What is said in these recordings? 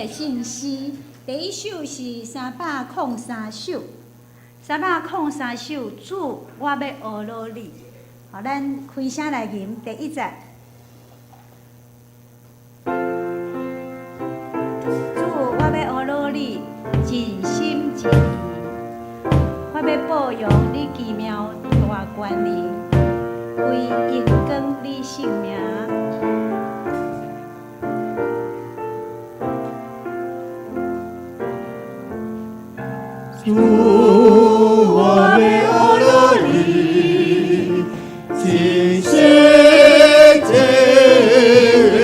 信息，第一首是303首，三百空三首，主，我欲学落你。好，咱开声來吟第一節。主，我欲學落你，盡心盡意，我欲報揚你奇妙大權能，歸榮光你聖名。主，我欲學落你，盡心盡意，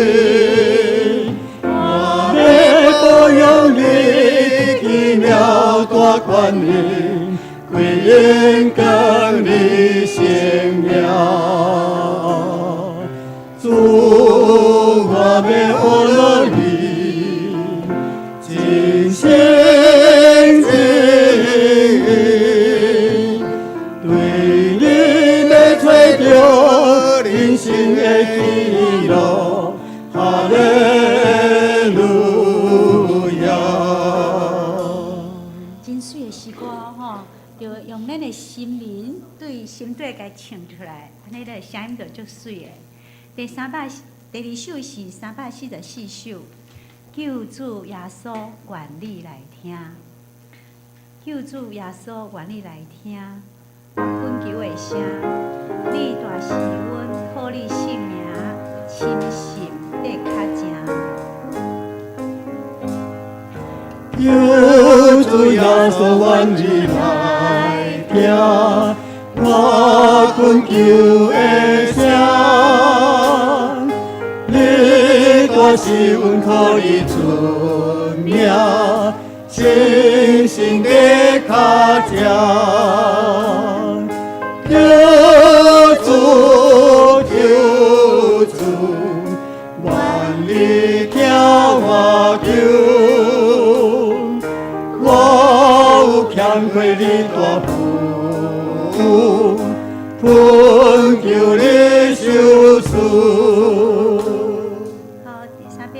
我欲報揚你奇妙大權能，歸榮光你聖名。主，我欲學落你，盡心盡意，對你欲揣著人生的喜樂，哈利路亞。真媠的詩歌吼，就用咱的心靈對心底共唱出來，按呢個聲音就足媠的。第三百第二首是344首，救主耶穌願你來聽，救主耶穌願你來聽，我懇求的聲，你大是阮討你聖名，深信得較正。救主耶穌願你來聽，我懇求的聲，你大是阮靠你出名，深信得較正。救主，救主，願你聽我求，我有欠虧你大福，懇求你收賜。好，第三遍，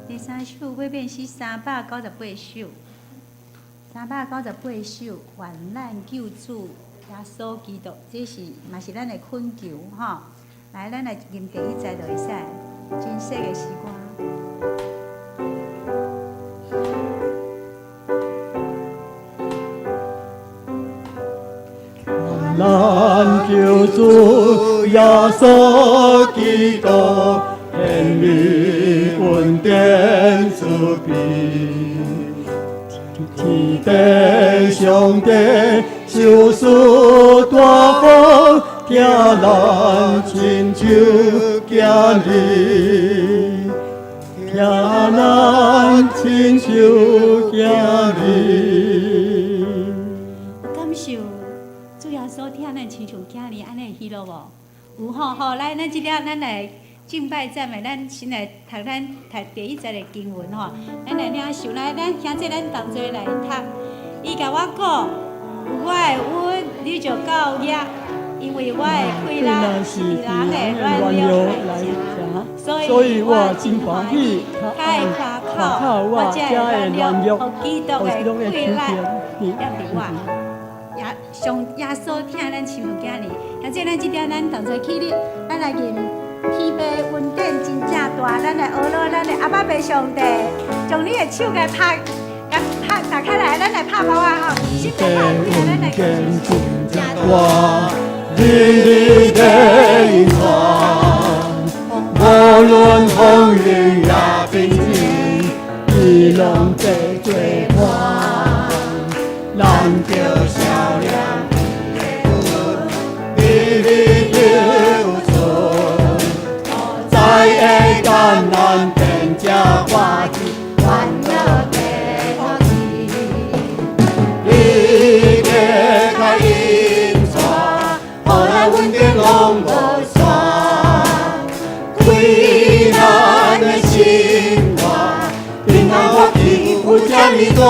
第三首尾變是398首，398首，願咱救主耶穌基督，這是嘛是咱的懇求吼。來，咱來吟第一節就會使，真細的詩歌。咱救主耶穌基督，顯你恩典慈悲，天地上帝受賜大福，聽咱親像囝兒，聽咱親像囝兒。有感受主耶穌疼咱親像囝兒按呢喜樂無？有吼吼，來，咱這了咱來敬拜讚美，咱先來讀咱讀第一節的經文吼，咱來領受，來，咱兄弟咱同齊來讀。伊共我講，有我的恩，你就夠額，因為我的氣力是佇人的軟弱來成，所以我真歡喜，較會誇口，我這的軟弱，予基督的氣力踮佇我。耶上耶穌疼咱親像囝兒，兄弟咱這點咱同齊起立，咱來認天父恩典真正大，咱來學落咱的阿爸父上帝，將你的手共拍，共拍打開來，咱來拍包啊吼，先拍，咱來。真正大，日日的引傳，無論風雨也平靜，伊攏在作伴，人著少年日日流出，在會艱難變這歡喜，歡樂的土地。你的開引帶，予咱恩典攏無散，開咱的心肝，平安福氣有這呢大，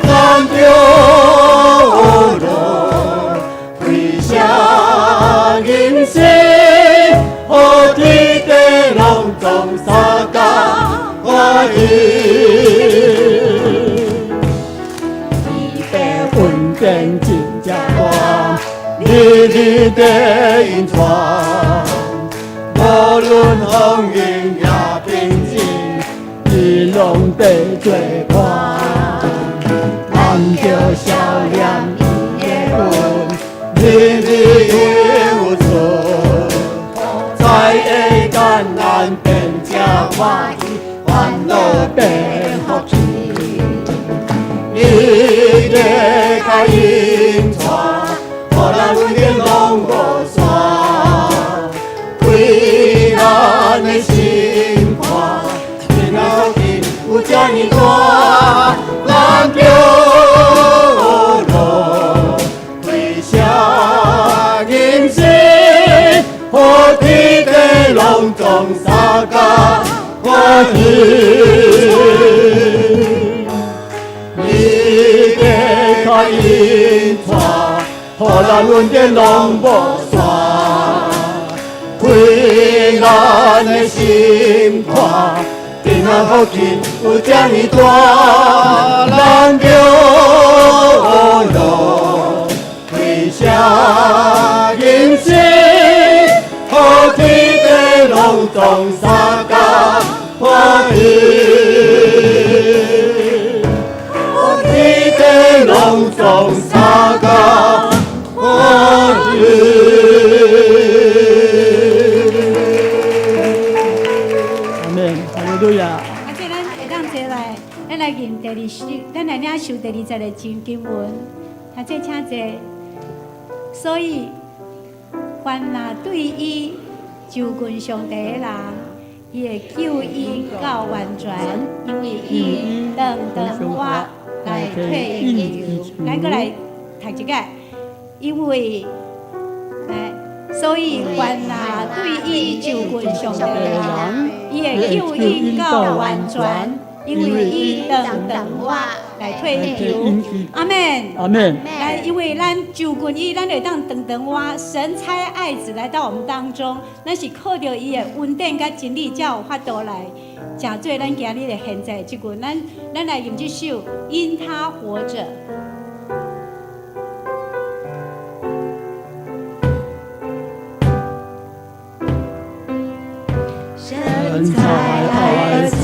咱著學落開聲吟詩，予天地攏總相共，願喜。伊的恩典真正大，日日地引帶，無論風雲也平靜，伊攏佇做伴。咱著少念伊的恩，日日有出，在會艱難變成歡喜，煩惱變福氣。伊的腳引帶，予咱恩典攏無散，開咱的心肝，平安福氣有遮爾大，咱著樂，開聲吟詩，予天地攏總相共歡喜。伊的腳引帶，予咱恩典攏無散，開咱的心肝，平安福氣有遮爾大，咱著樂，開聲吟詩，予天地攏總相共歡喜。予天地攏總相共歡喜。阿們，哈利路亞。啊，這咱會當坐來，咱來念第二首，咱來領受第二節的經經文。啊，這請坐。所以，凡若對伊就近上帝的人，伊會救伊到完全，因為伊長長活來替伊求。咱閣來讀一擺，因為來，所以凡若對伊就近上帝的人，伊會救伊到完全，因為伊長長活來替伊求。阿們。阿們。來，因為咱就近伊，咱會當長長活。神差愛子來到我們當中，咱是靠著伊的恩典佮真理，才有法度來成做咱今日的現在這陣。咱來用這首《因他活著》。神差愛子，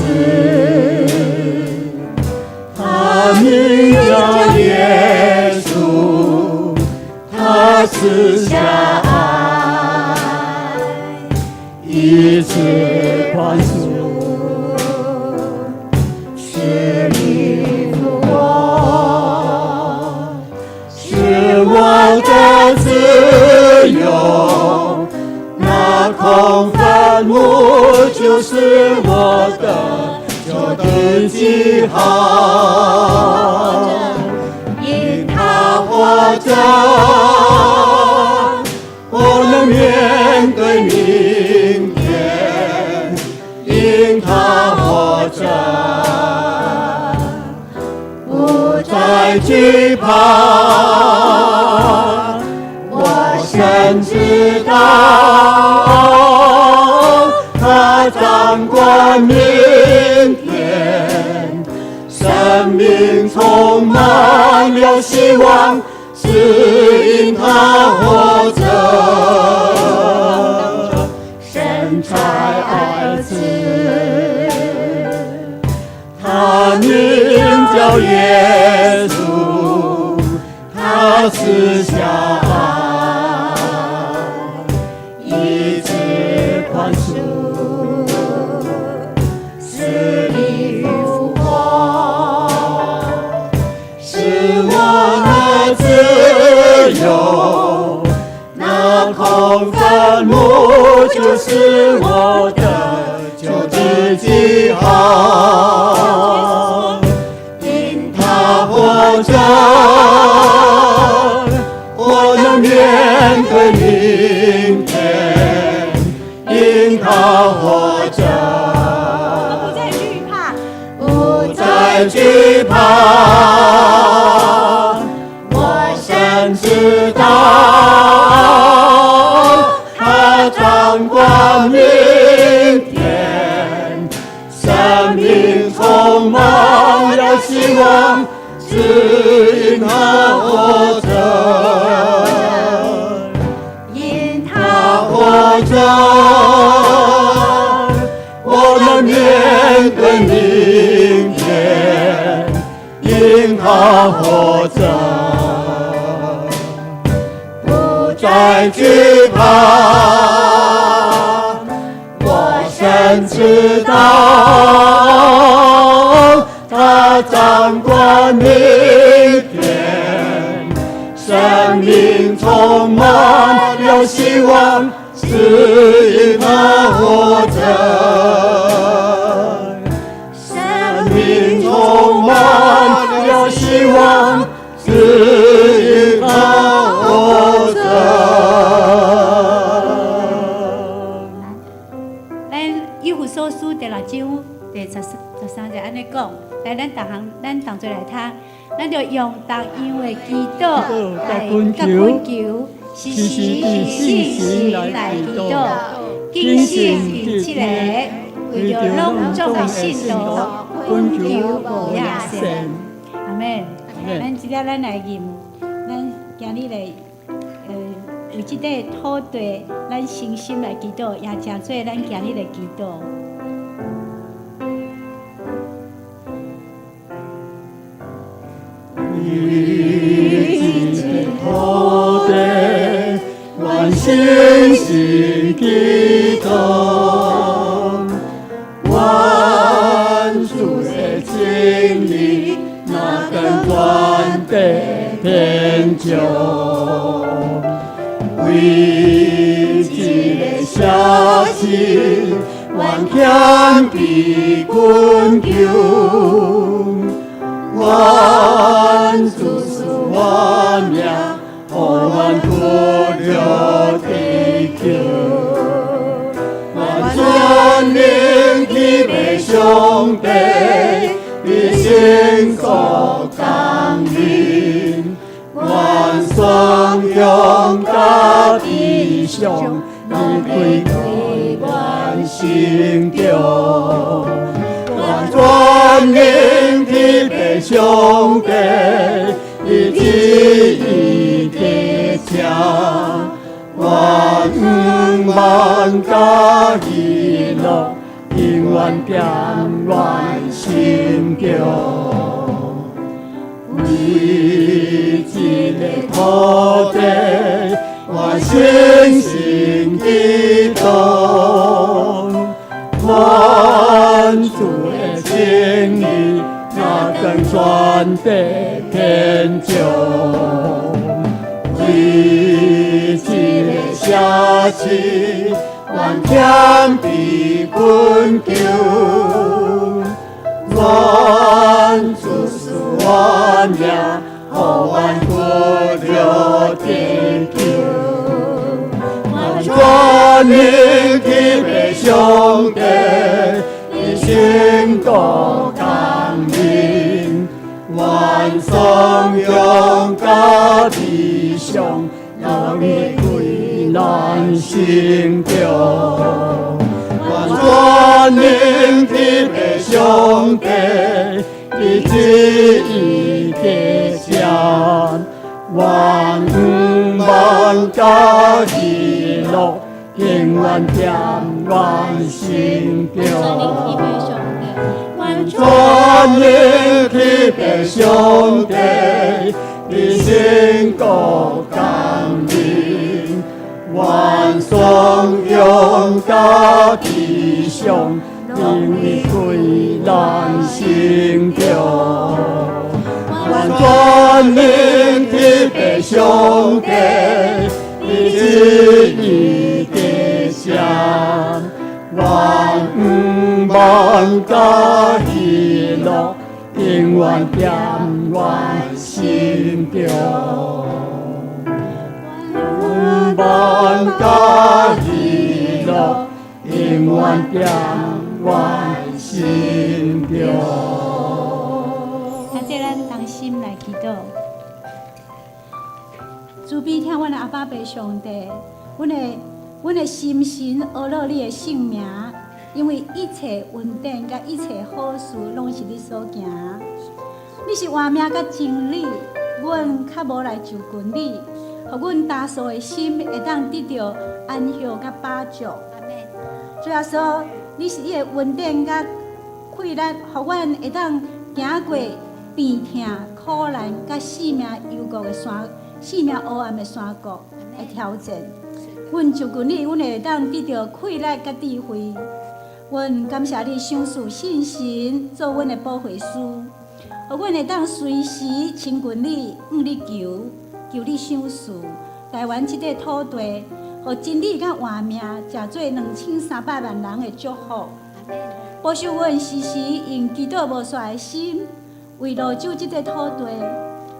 他名叫耶穌，他賜下愛，醫治寬恕，死裡復活，使我得自由。那空墳墓就是我的救的記號。因他活著，我能面對明天。因他活著，不再懼怕。我深知道，他掌管明天，生命充滿了希望，是因他活著。神差愛子，他名叫耶穌，他賜下愛，醫治寬恕，死裡復活，使我得自由。那空墳墓就是我的救的記號。因他活著，我能面對明天。因他活著，我不再懼怕，不再懼怕。我深知道，他掌管明天，生命充了希望，只因他活着。因他他活着，我能面對明天。因他活着，不再懼怕。我深知道，他掌管明天，生命充滿了希望，只因他活着。生生命充滿了希望，只因他活着。咱以弗所書第六章第13節按呢講，來咱逐項，咱同齊來讀，咱就用逐樣的祈禱來佮懇求，時時佇聖神來祈禱，謹慎殷切的為著攏總的聖徒懇求無歇息。阿們。咱這下咱來認，咱今日來，為這塊土地，咱誠心來祈禱，也成做咱今日的祈禱。為這土地，願誠心祈禱，願主的真理若敢傳地天上，為這个社市，願謙卑懇求。願主賜我命，予阮得著地球。願全能天父上帝，佇聖所降臨。願頌揚佮悲傷，離開阮心中。願全能天父上帝，伊旨意得成。願萬家喜樂，永遠踮阮心中。為這个土地，願誠心祈禱。願主的真理，若敢傳地天上。為這个社市，願謙卑懇求。願主賜我命，予阮得著地球。願全能天父上帝，佇聖國降臨。願頌揚佮悲傷，攏離開咱心中。願全能天父上帝，伊旨意得成。願萬家喜樂，永遠踮阮心中。願全能天父上帝，佇聖國降臨。願頌揚佮悲傷，攏離開咱心中。願全能天父上帝，伊旨意得成。願萬家喜樂，永遠踮阮心中。萬家喜樂，永遠踮阮心中。啊，這咱同心來祈禱。慈悲疼阮的阿爸父上帝，阮的心神阿樂你的聖名，因為一切恩典佮一切好事攏是你所行。你是活命佮真理，阮較無來就近你，予阮焦燥的心會當得著安息佮飽足。主耶穌，你是你的恩典佮氣力，予阮會當行過病痛、苦難佮性命幽谷的山，性命黑暗的山谷的挑戰。阮就近你，阮會當得著氣力佮智慧。阮感謝你賞賜信心做阮的保惠師，予阮會當隨時親近你，向你求，求你賞賜台灣這塊土地，予真理佮活命，成做2300萬人的祝福。保守阮時時用祈禱無煞的心，為蘆洲這塊土地，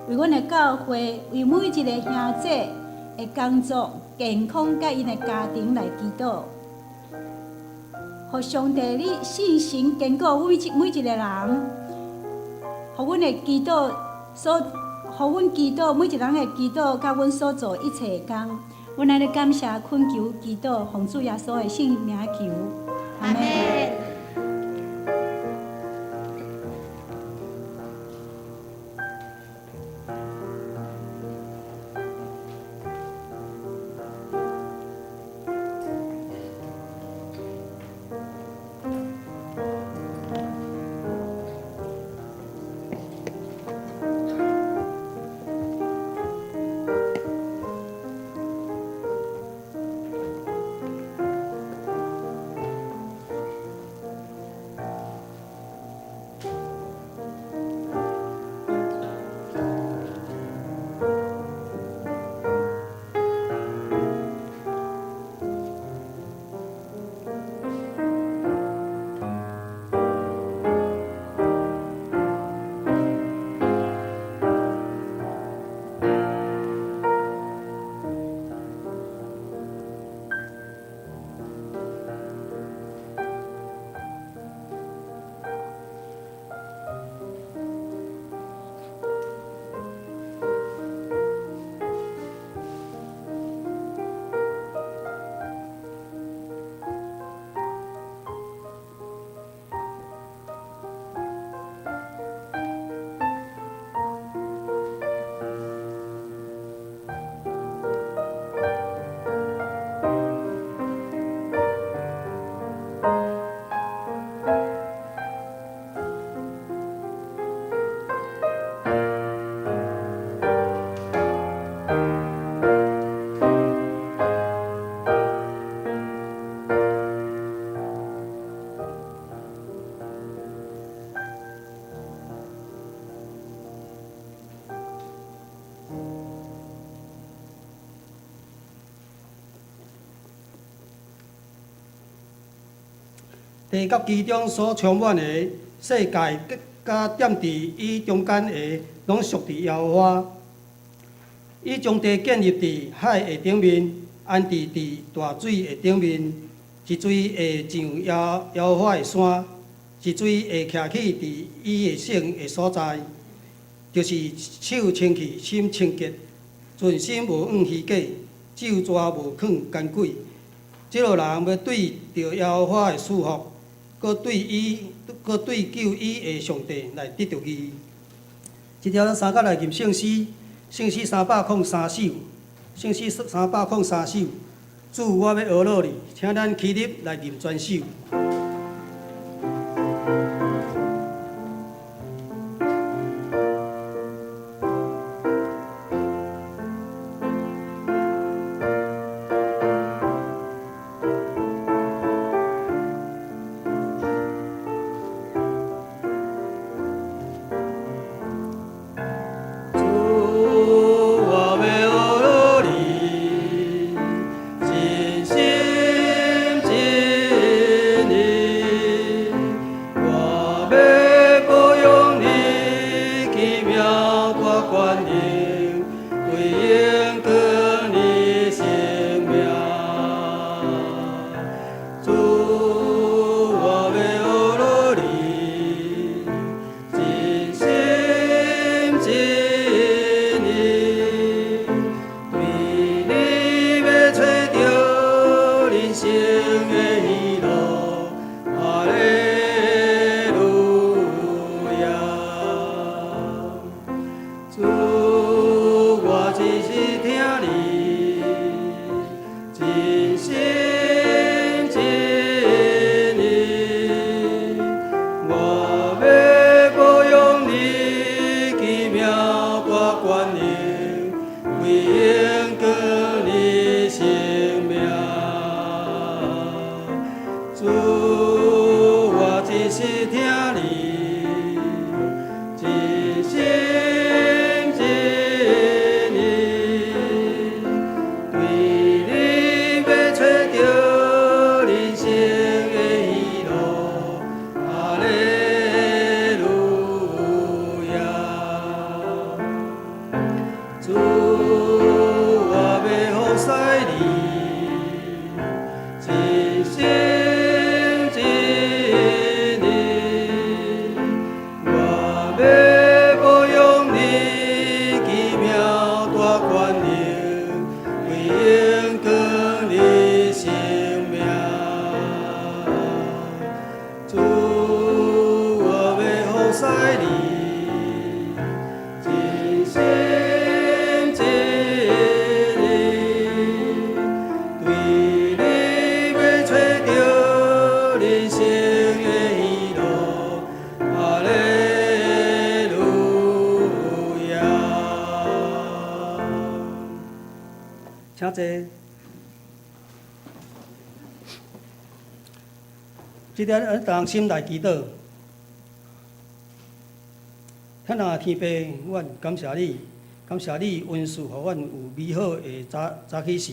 為阮的教會，為每一个兄弟的工作、健康佮𪜶的家庭來祈禱。予上帝你信心堅固每一個人，予阮的祈禱所，予阮祈禱每一個人的祈禱，佮阮所做一切的工，阮按呢感謝懇求祈禱，奉主耶穌的聖名求，阿們。地佮其中所充滿的世界，佮踮佇伊中間的，攏屬佇耶和華。伊將地建立佇海的頂面，安置佇大水的頂面。一錐會上耶和華的山，一錐會徛起佇伊的聖的所在，就是手清氣、心清潔，存心無向虛假，咒詛無囥奸詭。這號人欲對著耶和華的賜福，閣對救伊的上帝來得著義。這條咱三甲來吟聖詩，聖詩303首，聖詩303首。主，我欲學樂你，請咱起立來吟全首。主，我欲學樂你，盡心盡意。你，真心真意，對你欲揣著人生的喜樂，哈利路亞。請坐。這點咱同心來祈禱。天啊，天父，阮感謝你，感謝你恩賜予阮有美好的早早起時，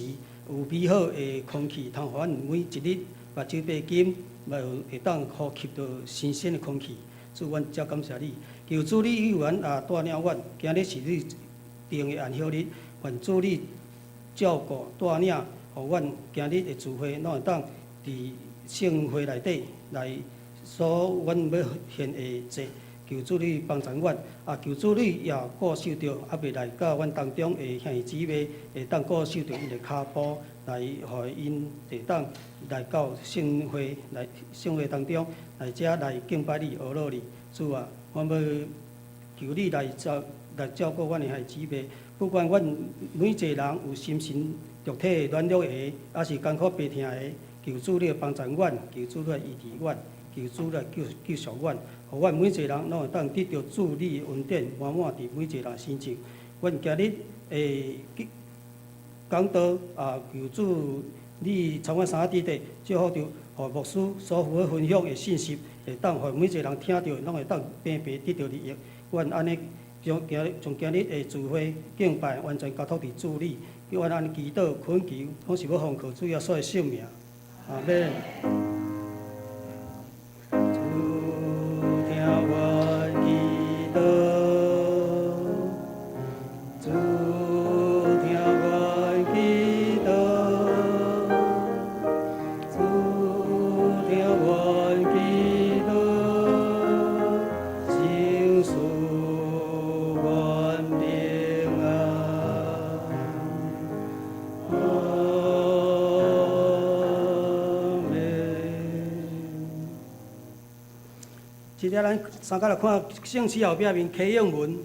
有美好的空氣，通予阮每一日目睭閉緊，嘛有會當呼吸著新鮮的空氣。主，阮遮感謝你，求主你與阮也帶領阮，今日是你定的安息日，願主你照顧帶領，予阮今日的聚會攏會當佇聖會內底來所阮欲獻的祭，求主你幫助阮，啊，求主你也顧守著猶未來到阮當中的兄弟姊妹，會當顧守著𪜶的跤步，來予𪜶會當來到聖會來聖會當中來遮來敬拜你、阿羅你。主啊，我欲求你來照顧阮的兄弟姊妹，不管阮每一个人有心神肉體軟弱的，抑是艱苦悲痛的，求主你幫助阮，求主你來醫治阮，求主來救贖阮，予阮每一個人攏會當得著主你的恩典，滿滿佇每一個人身上。阮今日會講道啊，求主你參阮三弟弟，祝福著，予牧師所有分享的信息，會當予每一個人聽著，攏會當平白得著利益。阮按呢將今日的聚會敬拜完全交託佇主裡，叫阮按呢祈禱懇求，攏是欲奉靠主耶穌的聖名。阿們。主聽阮祈禱，主聽阮祈禱，主聽阮祈禱，聖賜阮平安。阿們。這個咱三角來看聖詩後壁面啟應文，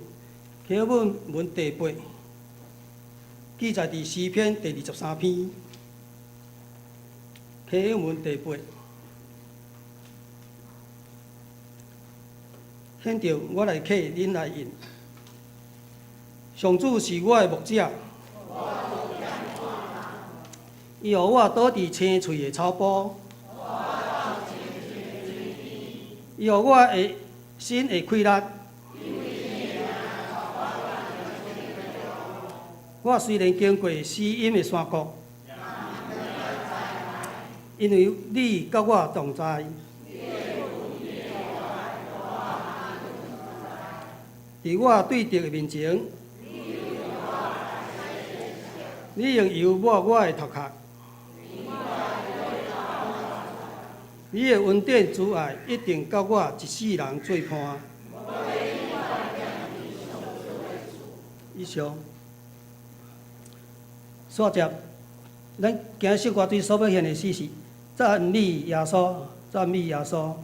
啟應文文第八，記載佇詩篇第23篇。啟應文第八，現著我來啟，恁來應。上主是我的牧者，伊予我倒佇青翠的草埔，伊予我的身會氣力。我雖然經過死蔭的山谷，因為你佮我同在。佇我對敵的面前，你用油抹我的頭殼，你的恩典慈愛一定佮我一世人做伴。以上，煞接，咱今日聖歌隊所欲獻的詩是讚美耶穌，讚美耶穌。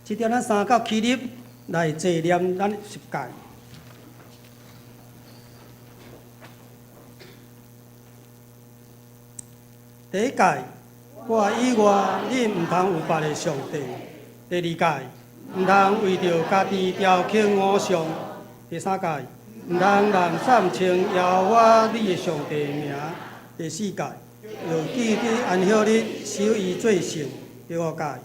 這條咱三甲起立來齊念咱十誡。第一誡，我以外，恁毋通有別个上帝。第二誡，毋通為著家己雕刻偶像。第三誡，毋通濫訕稱耶和華你的上帝名。第四誡，著記得安息日，守伊做聖。第五誡，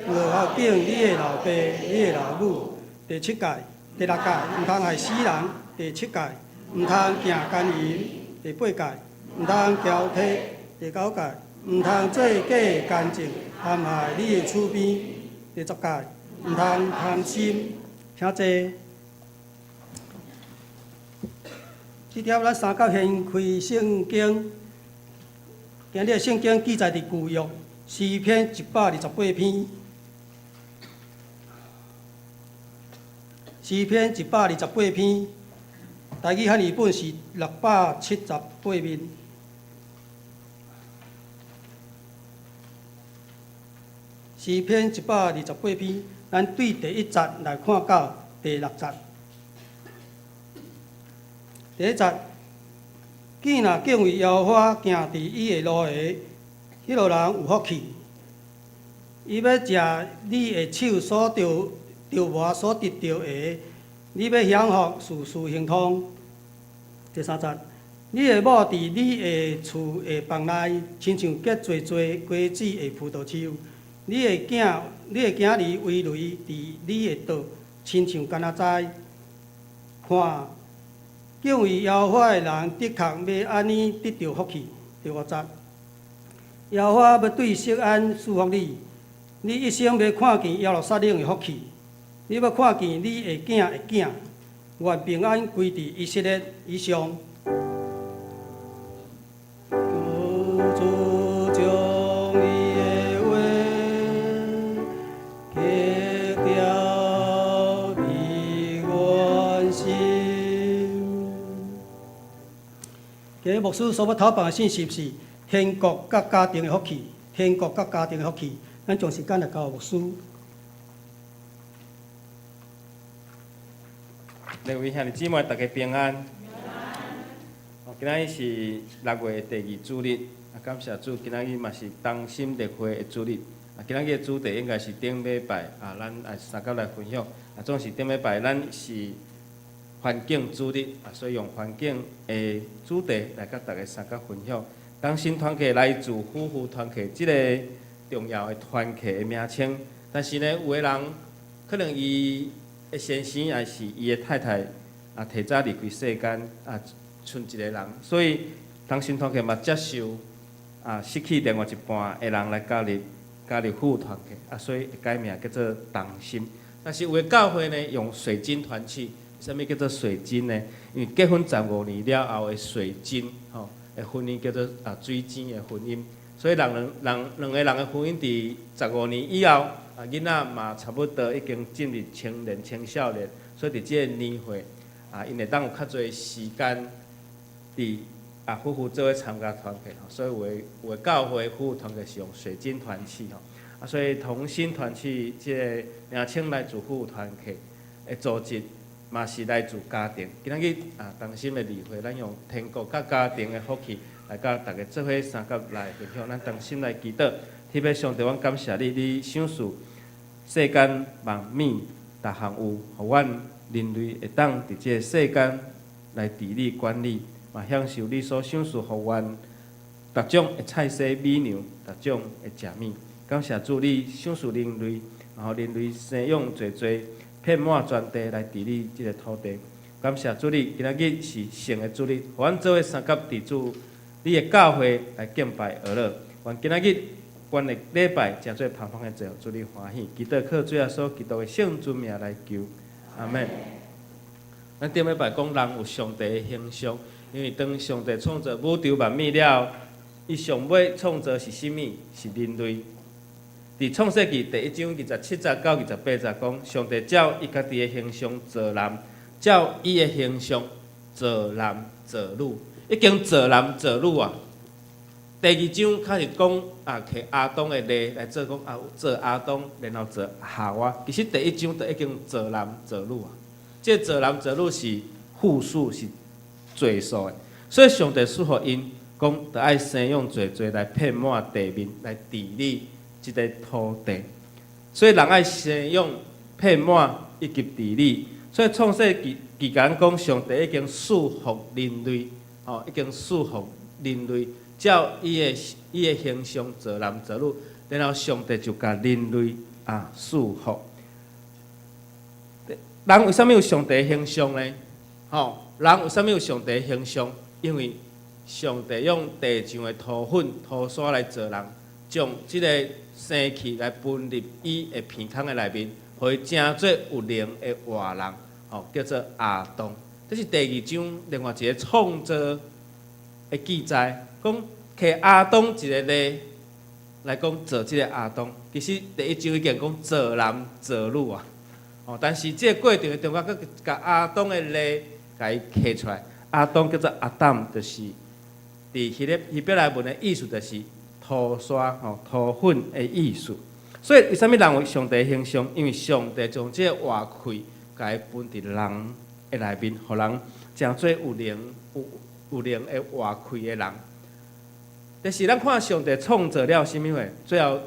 著孝敬你的老爸、你的老母。第七誡、第六誡，毋通害死人。第七誡，毋通行姦淫。第八誡，毋通交替。第九誡，毋通做假見證，陷害你的厝邊。第十誡，毋通貪心。請坐。這帖咱三甲掀開聖經，今日的聖經記載佇舊約詩篇128篇。詩篇128篇，台語漢譯本是678面。詩篇128篇，咱對第一節來看到第六節。第一節，見若敬畏耶和華，行佇伊的路的，彼號人有福氣。伊欲食你的手所著著磨所得著的，你欲享福，事事亨通。第三節，你的某佇你的厝的房內，親像結濟濟果子的葡萄樹。你的囝，你的囝兒葳蕤佇你的桌，親像柑仔栽。看，敬畏耶和華的人，的確欲按呢得著福氣。第五節，耶和華欲對錫安賜福你，你一生欲看見耶路撒冷的福氣，你欲看見你的囝的囝，願平安歸佇以色列以上。求主將伊的話刻雕佇阮心。今日牧師所欲頭放的信息是天國佮家庭的福氣，天國佮家庭的福氣。咱將時間來交予牧師。各位兄弟姊妹，大家平安。今仔日是六月的第二主日，啊，感謝主，今仔日嘛是同心立會的主日。啊，今仔日的主題應該是頂禮拜啊，咱來相佮來分享。啊，總是頂禮拜咱是環境主日，啊，所以用環境的主題來佮大家相佮分享。同心團契來自夫婦團契這个重要的團契的名稱，但是呢，有的人可能伊的先生抑是伊的太太啊，提早離開世間啊，賰一个人，所以同心團契嘛接受啊失去另外一半的人來加入夫婦團契啊，所以改名叫做同心。但是有的教會呢，用水晶團契，啥物叫做水晶呢？因為結婚15年了後的水晶吼的婚姻叫做啊水晶的婚姻，所以人兩人兩個人的婚姻佇十五年以後，啊囡仔嘛差不多已經進入青年青少年，所以佇這個年歲啊，𪜶會當有較濟時間佇啊夫婦做伙參加團契，所以有的教會夫婦團契是用水晶團契吼，啊所以同心團契這个名稱來自夫婦團契的組織，嘛是來自家庭。今仔日啊，同心的例會，咱用天國佮家庭的福氣來佮大家做伙相佮來分享。咱同心來祈禱，天父上帝，阮感謝你，你賞賜世間萬物，逐項有，予阮人類會當佇這个世間來治理管理，嘛享受你所賞賜予阮逐種的菜色美糧，逐種的食物。感謝主，你賞賜人類，然後人類生養濟濟，遍滿全地來治理這个土地。感謝主你，今仔日是聖的主日，予阮做伙相佮佇主你的教會來敬拜學樂。願今仔日阮的禮拜成做芳芳的祭，予主你歡喜。祈禱靠主耶穌基督的聖尊名來求，阿們。咱頂禮拜講人有上帝的形象，因為當上帝創造宇宙萬物了後，伊上尾創造是啥物？是人類。佇創世記第一章27節到28節講，上帝照伊家己的形象造人，照伊的形象造男造女，已經造男造女啊。第二章較是講啊，摕亞當的肋來做講啊，造亞當，然後造夏娃。其實第一章就已經造男造女啊。這個造男造女是複數，是濟數的。所以上帝賜予𪜶講，著愛生養濟濟來遍滿地面，來治理這個土地。所以人愛生養遍滿以及治理。所以創世記記講講，上帝已經賜福人類，吼，已經賜福人類。照伊的形象造男造女，然後上帝就共人類啊賜福。人為啥物有上帝的形象呢？吼，人為啥物有上帝的形象？因為上帝用地上的土粉、土沙來造人，將這个生氣來噴入伊的鼻孔的內面，予伊成做有靈的活人，吼，叫做亞當。這是第二章另外一个創造的記載。講摕亞當一个肋來講造這个亞當，其實第一章已經講造男造女啊。哦，但是這个過程的中間，閣共亞當的肋共伊摕出來，亞當叫做亞當，就是佇彼个希伯來文的意思，就是土沙吼土粉的意思。所以為啥物人有上帝形象？因為上帝將這個活氣共伊噴佇人的內面，予人成做有靈有靈的活氣的人。但是咱看上帝創造了啥物貨？最後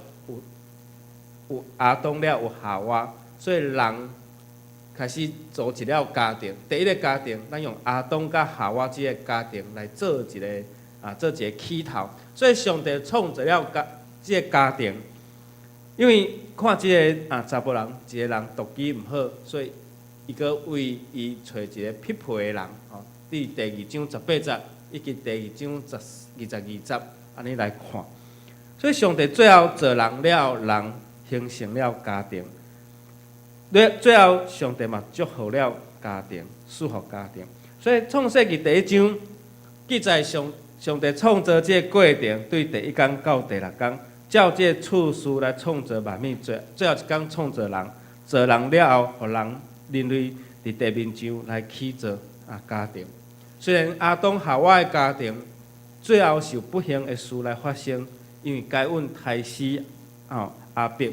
有亞當了，有夏娃，所以人開始組織了家庭。第一个家庭，咱用亞當佮夏娃這个家庭來做一个啊，做一个起頭。所以上帝創造了家這个家庭，因為看這个啊查埔人一个人獨居毋好，所以伊閣為伊揣一个匹配的人，吼，佇第二章十八節以及第二章22節。按呢來看，所以上帝最後造人了，人形成了家庭。最後，上帝嘛祝福了家庭，賜福家庭。所以創世記第一章記載上帝創造這个過程，對第一工到第六工，照這个次序來創造萬物，最後一工創造人，造人了後，予人人類佇地面上來起造啊家庭。雖然亞當夏娃的家庭最後是有不幸的事來發生，因為該隱刣死哦亞伯。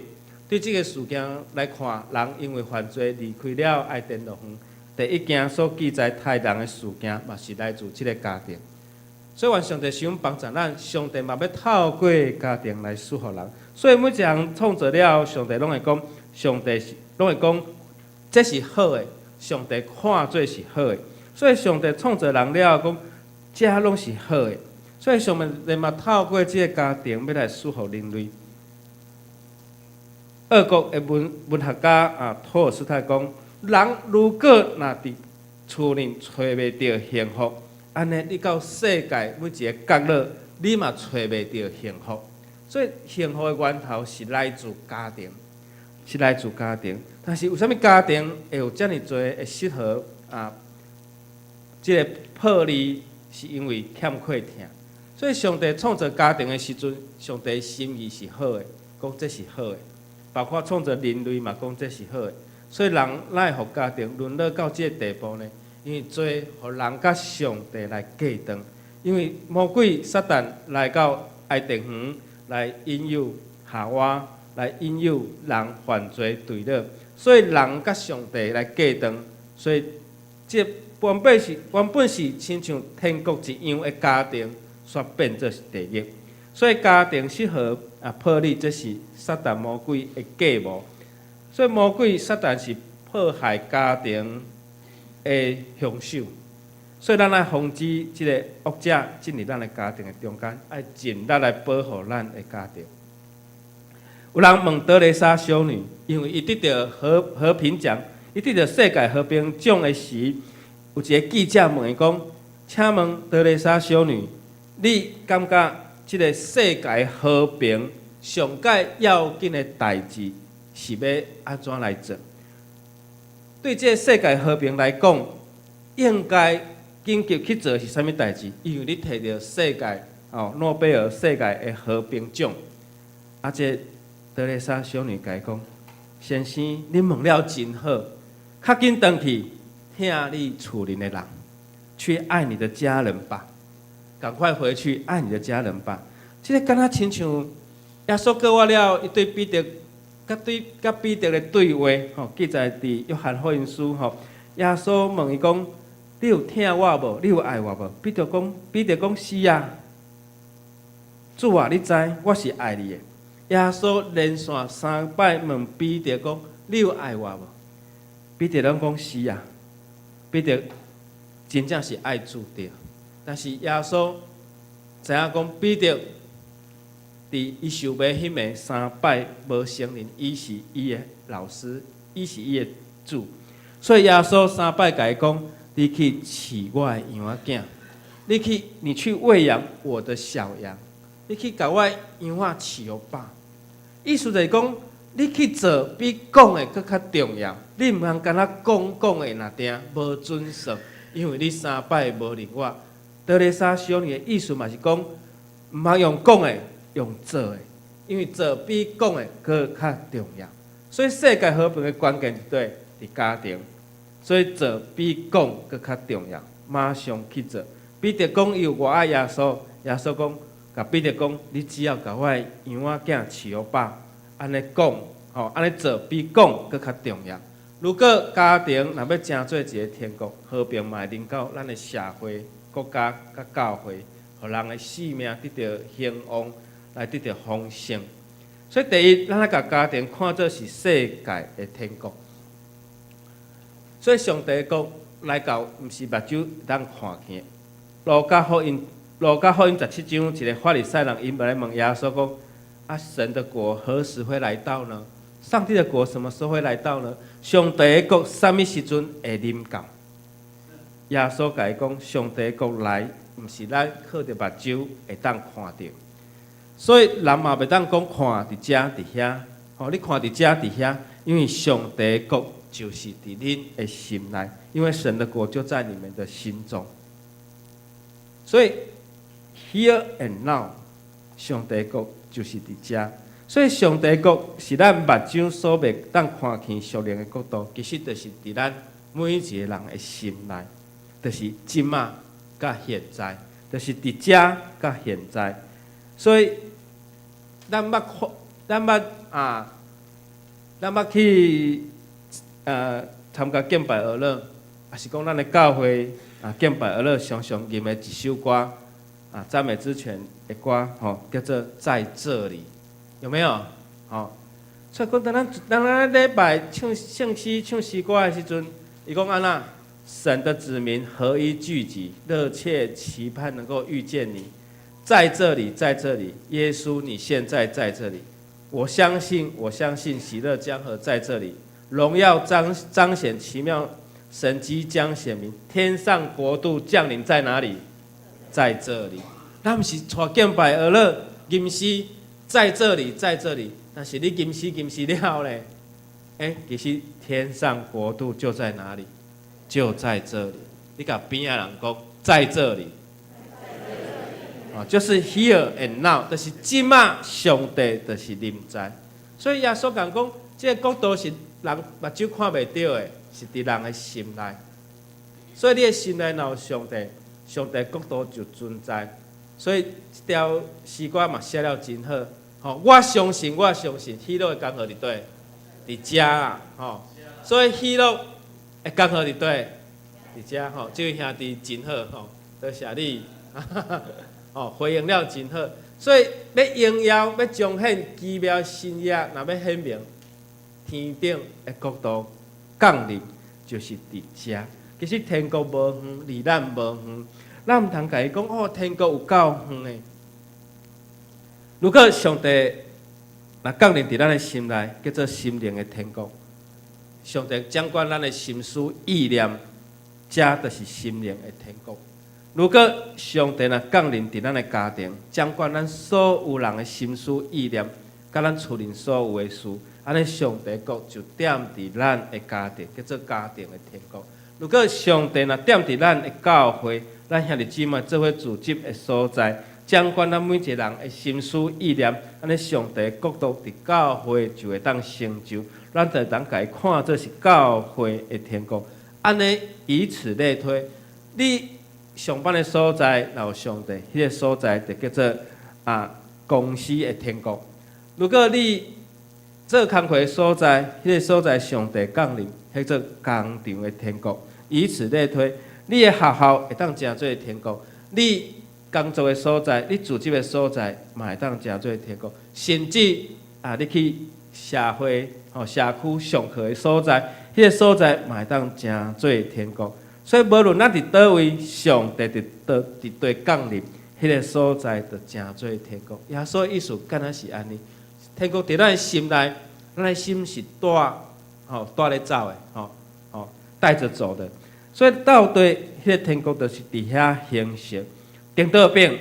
對這个事件來看，人因為犯罪離開了愛甸樂園。第一件所記載刣人的事件，嘛是來自這个家庭。所以，願上帝想幫助咱，上帝嘛欲透過家庭來祝福人。所以，每一項創造了，上帝攏會講，上帝是攏會講，這是好的，上帝看做是好的。所以，上帝創造人了後，講這攏是好的。所以，上帝嘛透過這个家庭，欲來祝福人類。俄國的文學家啊，托爾斯泰講：人如果若佇厝內揣袂著幸福，按呢你到世界每一个角落，你嘛揣袂著幸福。所以，幸福的源頭是來自家庭，是來自家庭。但是，為啥物家庭會有遮爾濟的失和啊？這个破裂是因為欠缺疼。所以，上帝創造家庭的時陣，上帝心意是好的，講這是好的。包括創造人類嘛，講這是好的。所以人哪會予家庭淪落到這个地步呢？因為罪予人佮上帝來隔斷，因為魔鬼撒旦來到伊甸園來引誘夏娃，來引誘人犯罪墜落，所以人佮上帝來隔斷。所以這原本是親像天國一樣的家庭，煞變做是地獄。所以家庭失和啊破裂，這是撒旦魔鬼的計謀。所以魔鬼撒旦是破壞家庭的兇手。所以咱愛防止這个惡者進入咱的家庭的中間，愛盡力來保護咱的家庭。有人問德蕾莎修女，因為伊得著和平獎，伊得著世界和平獎的時，有一个記者問伊講：請問德蕾莎修女，你感覺這个世界和平上蓋要緊的代誌是欲按怎來做？對這个世界和平來講，應該緊急去做是啥物代誌？因為你提著世界哦諾貝爾世界的和平獎，啊，這德蕾莎修女共伊講：先生，你問了真好，較緊轉去疼你厝裡的人，去愛你的家人吧，趕快回去愛你的家人吧。這个敢若親像耶穌過活了，伊對彼得，佮對佮彼得的對話，吼，記載佇約翰福音書吼。耶穌問伊講：你有疼我無？你有愛我無？彼得講：彼得講是啊，主啊，你知我是愛你的。耶穌連續三擺問彼得講：你有愛我無？彼得攏講是啊。彼得真正是愛主對，但是耶穌知影講彼得佇伊受賣彼暝三擺無承認伊是伊的老師，伊是伊的主，所以耶穌三擺共伊講：你去飼我的羊仔囝，你去你去餵養我的小羊，你去共我的羊仔飼予飽。意思就是講，你去做比講的閣較重要。你毋通干焦講講的爾定，無準算，因為你三擺無認我。德肋撒修女的意思嘛是講，毋通用講的，用做的，因為做比講的閣較重要。所以世界和平的關鍵佇佗？佇家庭。所以做比講閣較重要，馬上去做。彼得講伊有偌愛耶穌，耶穌講，共彼得講，你只要共我的羊仔囝飼予飽，按呢講，吼，按呢做比講閣較重要。如果家庭若欲成做一个天國，和平嘛會臨到咱的社會、國家佮教會，予人的性命得著興旺，來得著豐盛。所以第一，咱愛共家庭看做是世界的天國。所以上帝的國來到，毋是目睭通看見。路加福音，路加福音17章，一个法利賽人𪜶來問耶穌講：啊，神的國何時會來到呢？上帝的國什麼時候會來到呢？上帝的國啥物時陣會臨到？耶穌共伊講：上帝的國來，毋是咱靠著目睭會當看著。所以人嘛袂當講看佇遮佇遐，吼，你看佇遮佇遐，因為上帝的國就是佇恁的心內，因為神的國就在你們的心中。所以 here and now，上帝國就是佇遮。所以上帝國是咱目睭所袂當看見屬靈的國度，其實就是佇咱每一個人的心內，就是這馬佮現在，就是佇遮佮現在。所以咱捌看，咱捌啊，咱捌去參加敬拜樂樂，抑是講咱的教會啊敬拜樂樂常常吟的一首歌啊，讚美之泉的歌吼，叫做在這裡，有沒有？吼，所以講當咱當咱禮拜唱聖詩、唱詩歌的時陣，伊講按怎？神的子民合一聚集，熱切期盼能夠遇見你，在這裡，在這裡，耶穌你現在在這裡，我相信，我相信喜樂江河在這裡，榮耀彰彰顯奇妙神蹟將顯明，天上國度降臨在哪裡？在這裡。咱毋是帶敬拜樂樂吟詩，在這裡，在這裡。但是你吟詩吟詩了咧，欸，其實天上國度就在哪裡？就在這裡。你共邊仔人講，在這裡。啊，就是 here and now，就是這馬上帝就是臨在。所以耶穌講講，這個國度是人目睭看袂著的，是佇人的心內。所以你的心內若有上帝，上帝國度就存在。所以這條詩歌嘛寫了真好。吼，我相信，我相信，喜樂的江河佇佗？佇遮啊，吼。所以喜樂的江河佇佗？佇遮吼。這位兄弟真好吼，多謝你。哦，回應了真好。所以欲榮耀，欲彰顯奇妙神蹟，若欲顯明天頂的國度降臨，就是佇遮。其實天國無遠，離咱無遠，咱毋通共伊講哦，天國有夠遠的。如果上帝若降臨佇咱的心內，叫做心靈的天國。上帝掌管咱的心思意念，這就是心靈的天國。如果上帝若降臨佇咱的家庭，掌管咱所有人的心思意念，佮咱厝裡所有的事，按呢上帝國就踮佇咱的家庭，叫做家庭的天國。如果上帝若踮佇咱的教會，咱兄弟姊妹做伙組織的所在，掌管咱每一個人的心思意念，按呢上帝國度佇教會就會當成就，咱就會當共伊看做是教會的天國。按呢以此類推，你上班的所在若有上帝，彼個所在就叫做啊公司的天國。如果你做工課的所在，彼個所在上帝降臨，彼做工場的天國。以此類推，你的學校會當成做天國，你工作的所在，你組織的所在，嘛會當成做天國。甚至啊，你去社會吼社區上課的所在，彼個所在嘛會當成做天國。所以無論咱佇佗位，上帝佇佗佇佗降臨，彼個所在就成做天國。耶穌的意思敢若是按呢？天國佇咱的心內，咱的心是帶吼帶咧走的，吼吼帶著走的。所以到底彼個天國就是佇遐形成。顛倒反，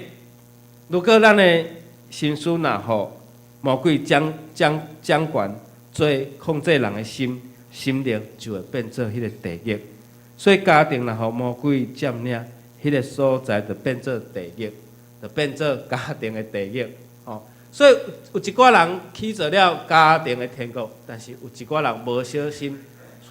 如果咱的心思若予魔鬼掌掌掌權，做控制人的心，心靈就會變做彼個地獄。所以家庭若予魔鬼佔領，彼個所在就變做地獄，就變做家庭的地獄。吼，所以有一寡人起做了家庭的天國，但是有一寡人無小心，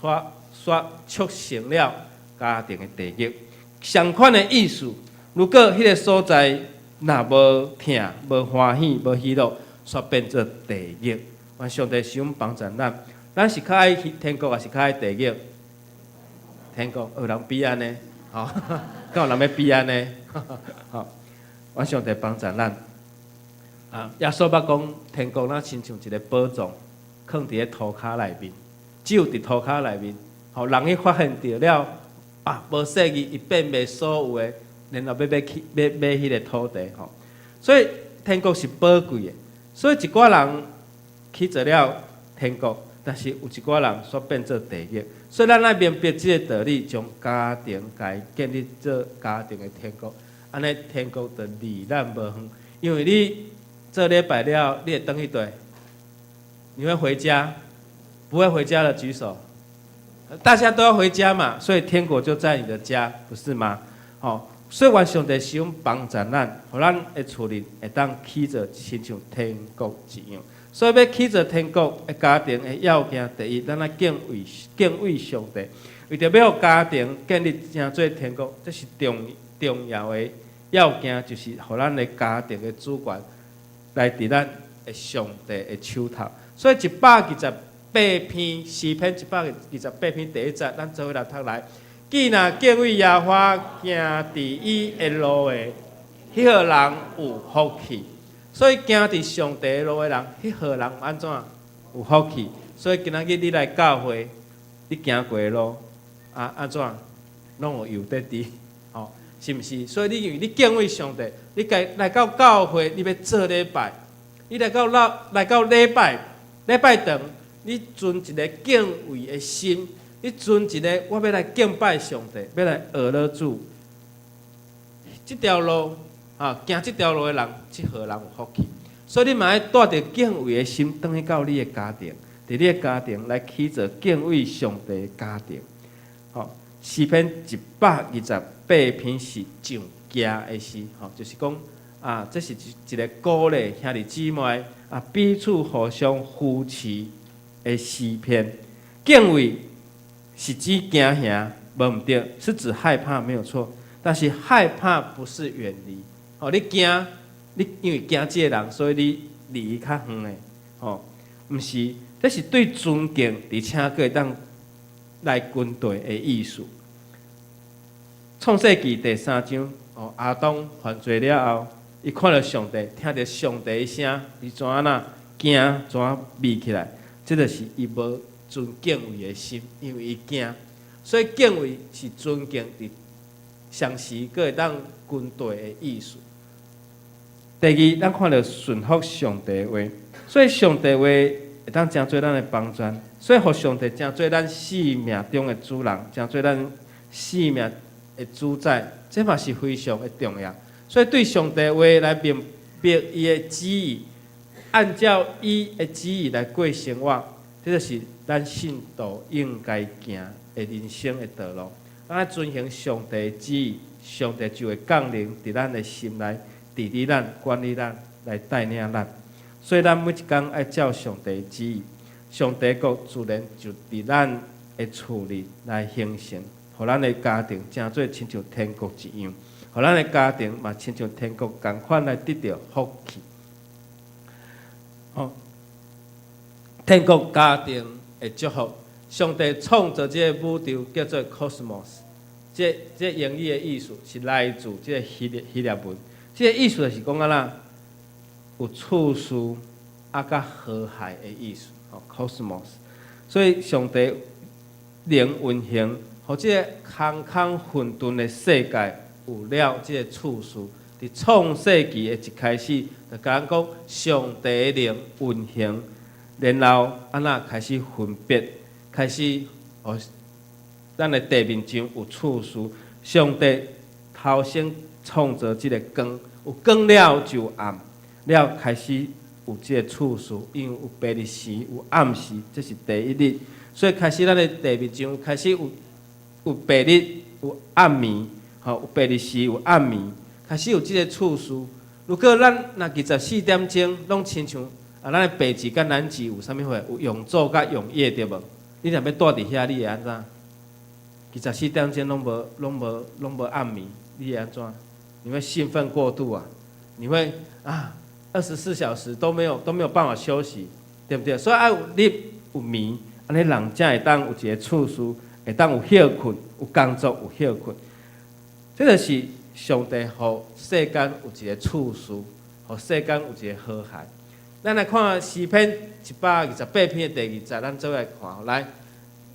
卻卻促成了家庭的地獄。相款的意思，如果彼個所在若無疼、無歡喜、無喜樂，煞變做地獄。願上帝賜福幫助咱，咱是較愛去天國，抑是較愛地獄？天國有人比按呢？吼，敢有人欲比按呢？吼，願上帝幫助咱。啊，耶穌捌講天國若親像一个寶藏，囥佇咧塗跤內面，只有佇塗跤內面，予人去發現著了，啊，無細意，伊變賣所有的，然後欲買去欲買彼个土地吼。所以天國是寶貴的，所以一寡人去做了天國，但是有一寡人煞變做地獄。所以咱愛明白這个道理，將家庭共建立做家庭的天國，按呢天國就離咱無遠。因為你做禮拜了，你會轉去佗？你會回家？不會回家的舉手。大家都要回家嘛，所以天國就在你的家，不是嗎？吼，所以願上帝賜福幫助咱，予咱的厝裡會當起做親像天國一樣。所以欲起做天國的家庭的要件，第一，咱愛敬畏敬畏上帝。為著欲予家庭建立成做天國，這是重重要的要件，就是予咱的家庭的主權來佇咱的上帝的手頭。所以128篇詩篇128篇第一節，咱做伙來讀來。既若敬畏耶和華，行佇伊的路的，彼號人有福氣。所以行佇上帝的路的人，彼號人按怎有福氣？所以今仔日你來教會，你行過的路啊，按怎攏有油佇滴，吼，是毋是？所以你因為你敬畏上帝，你該來到教會，你欲做禮拜，你來到老來到禮拜禮拜堂，你存一个敬畏的心，你存一个我欲來敬拜上帝，欲來學了主。這條路啊，行這條路的人，這號人有福氣。所以你嘛愛帶著敬畏的心，轉去到你的家庭，佇你的家庭來起做敬畏上帝的家庭。吼，詩篇128篇是上行的詩，吼，就是講啊，這是一一个鼓勵兄弟姊妹啊，彼此互相扶持的詩篇。敬畏是指驚嚇，無毋對，是指害怕沒有錯。但是害怕不是遠離，吼，你驚，你因為驚這个人，所以你離伊較遠的，吼，毋是，這是對尊敬，而且閣會當來跟隨的意思。創世記第三章，哦，亞當犯罪了後，伊看著上帝，聽著上帝的聲，伊怎啊驚，怎啊避起來？這就是伊無存敬畏的心，因為伊驚，所以敬畏是尊敬佇相時閣會當跟隨的意思。第二，咱看著順服上帝的話，所以上帝話會當成做咱的幫助，所以予上帝成做咱生命中的主人，成做咱生命的主宰，這嘛是非常的重要。所以對上帝話來明白伊的旨意，按照伊的旨意來過生活，這就是咱信徒應該行的人生的道路。咱愛遵行上帝的旨意，上帝就會降臨佇咱的心內，治理咱、管理咱、來帶領咱。所以咱每一工愛照上帝的旨意，上帝國自然就佇咱的厝裡來形成，予咱的家庭成做親像天國一樣，予咱的家庭嘛親像天國仝款來得著福氣。吼，天國家庭的祝福，上帝創造這個宇宙叫做 cosmos，這英語的意思是來自這個希臘文，這個意思就是講按怎有次序啊，佮和諧的意思，吼，cosmos。所以上帝靈運行，予這個空空混沌的世界有了這個次序。佇創世記的一開始，就共咱講上帝的靈運行，然後按怎開始分別，開始予咱的地面上有次序。上帝頭先創造這個光，有光了就有暗，了開始有這個次序，因為有白日時，有暗時，這是第一日。所以開始咱的地面上開始有白日，有暗暝，吼，有白日時，有暗暝。開始有這個次序。如果咱若24點鐘攏親像啊，咱的北極佮南極有啥物貨？有永晝佮永夜對無？你若欲蹛佇遐，你會按怎？24點鐘攏無暗暝，你會按怎？你會興奮過度啊！你會啊，24小時都沒有辦法休息，對不對？所以愛有日有暝，按呢人才會當有一個次序，會當有歇睏，有工作有歇睏。這就是。上帝予世間有一個次序，予世間有一個和諧。咱來看詩篇128篇的第二節，咱做伙來看。來，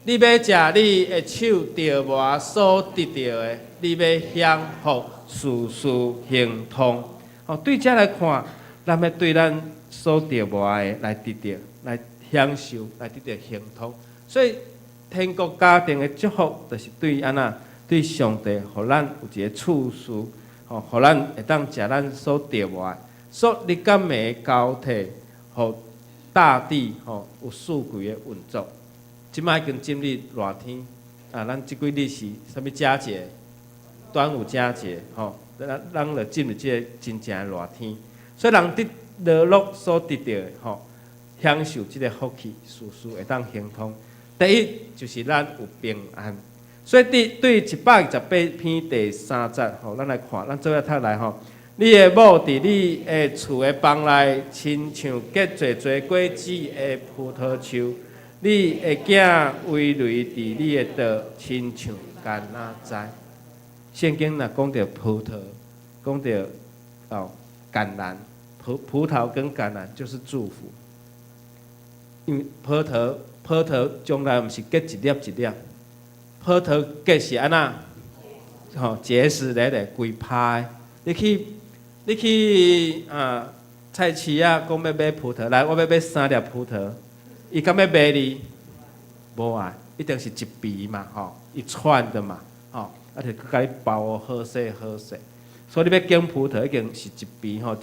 你欲食你的手著磨所得著的，你欲享福，事事亨通。哦，對這來看，咱欲對咱所著磨的來得著，來享受，來得著亨通。所以天國家庭的祝福，就是對按怎？對上帝，予咱有一個次序，吼，予咱會當食咱所著磨的，所以日佮暝交替，予大地吼有四季的運作。這擺已經進入熱天，啊，咱這幾日是啥物佳節？端午佳節，吼，咱就進入這個真正的熱天。所以人佇勞碌所得著的，吼，享受這個福氣，事事會當亨通。第一就是咱有平安。所以佇對128篇第三節，吼，咱來看，咱做伙讀來吼。你的某佇你的厝的房內，親像結濟濟果子的葡萄樹；你的囝葳蕤佇你的桌，親像橄欖栽。聖經若講著葡萄，講著哦橄欖，葡萄跟橄欖就是祝福。因為葡萄從來毋是結一粒一粒。葡萄結是按怎？吼，結實累累規趴的。你去啊菜市仔，講欲買葡萄，來我欲買三粒葡萄，伊敢欲賣你？無啊，一定是一皮嘛，吼，一串的嘛，吼，啊就共你包好勢好勢。所以你欲揀葡萄，一定是一皮吼，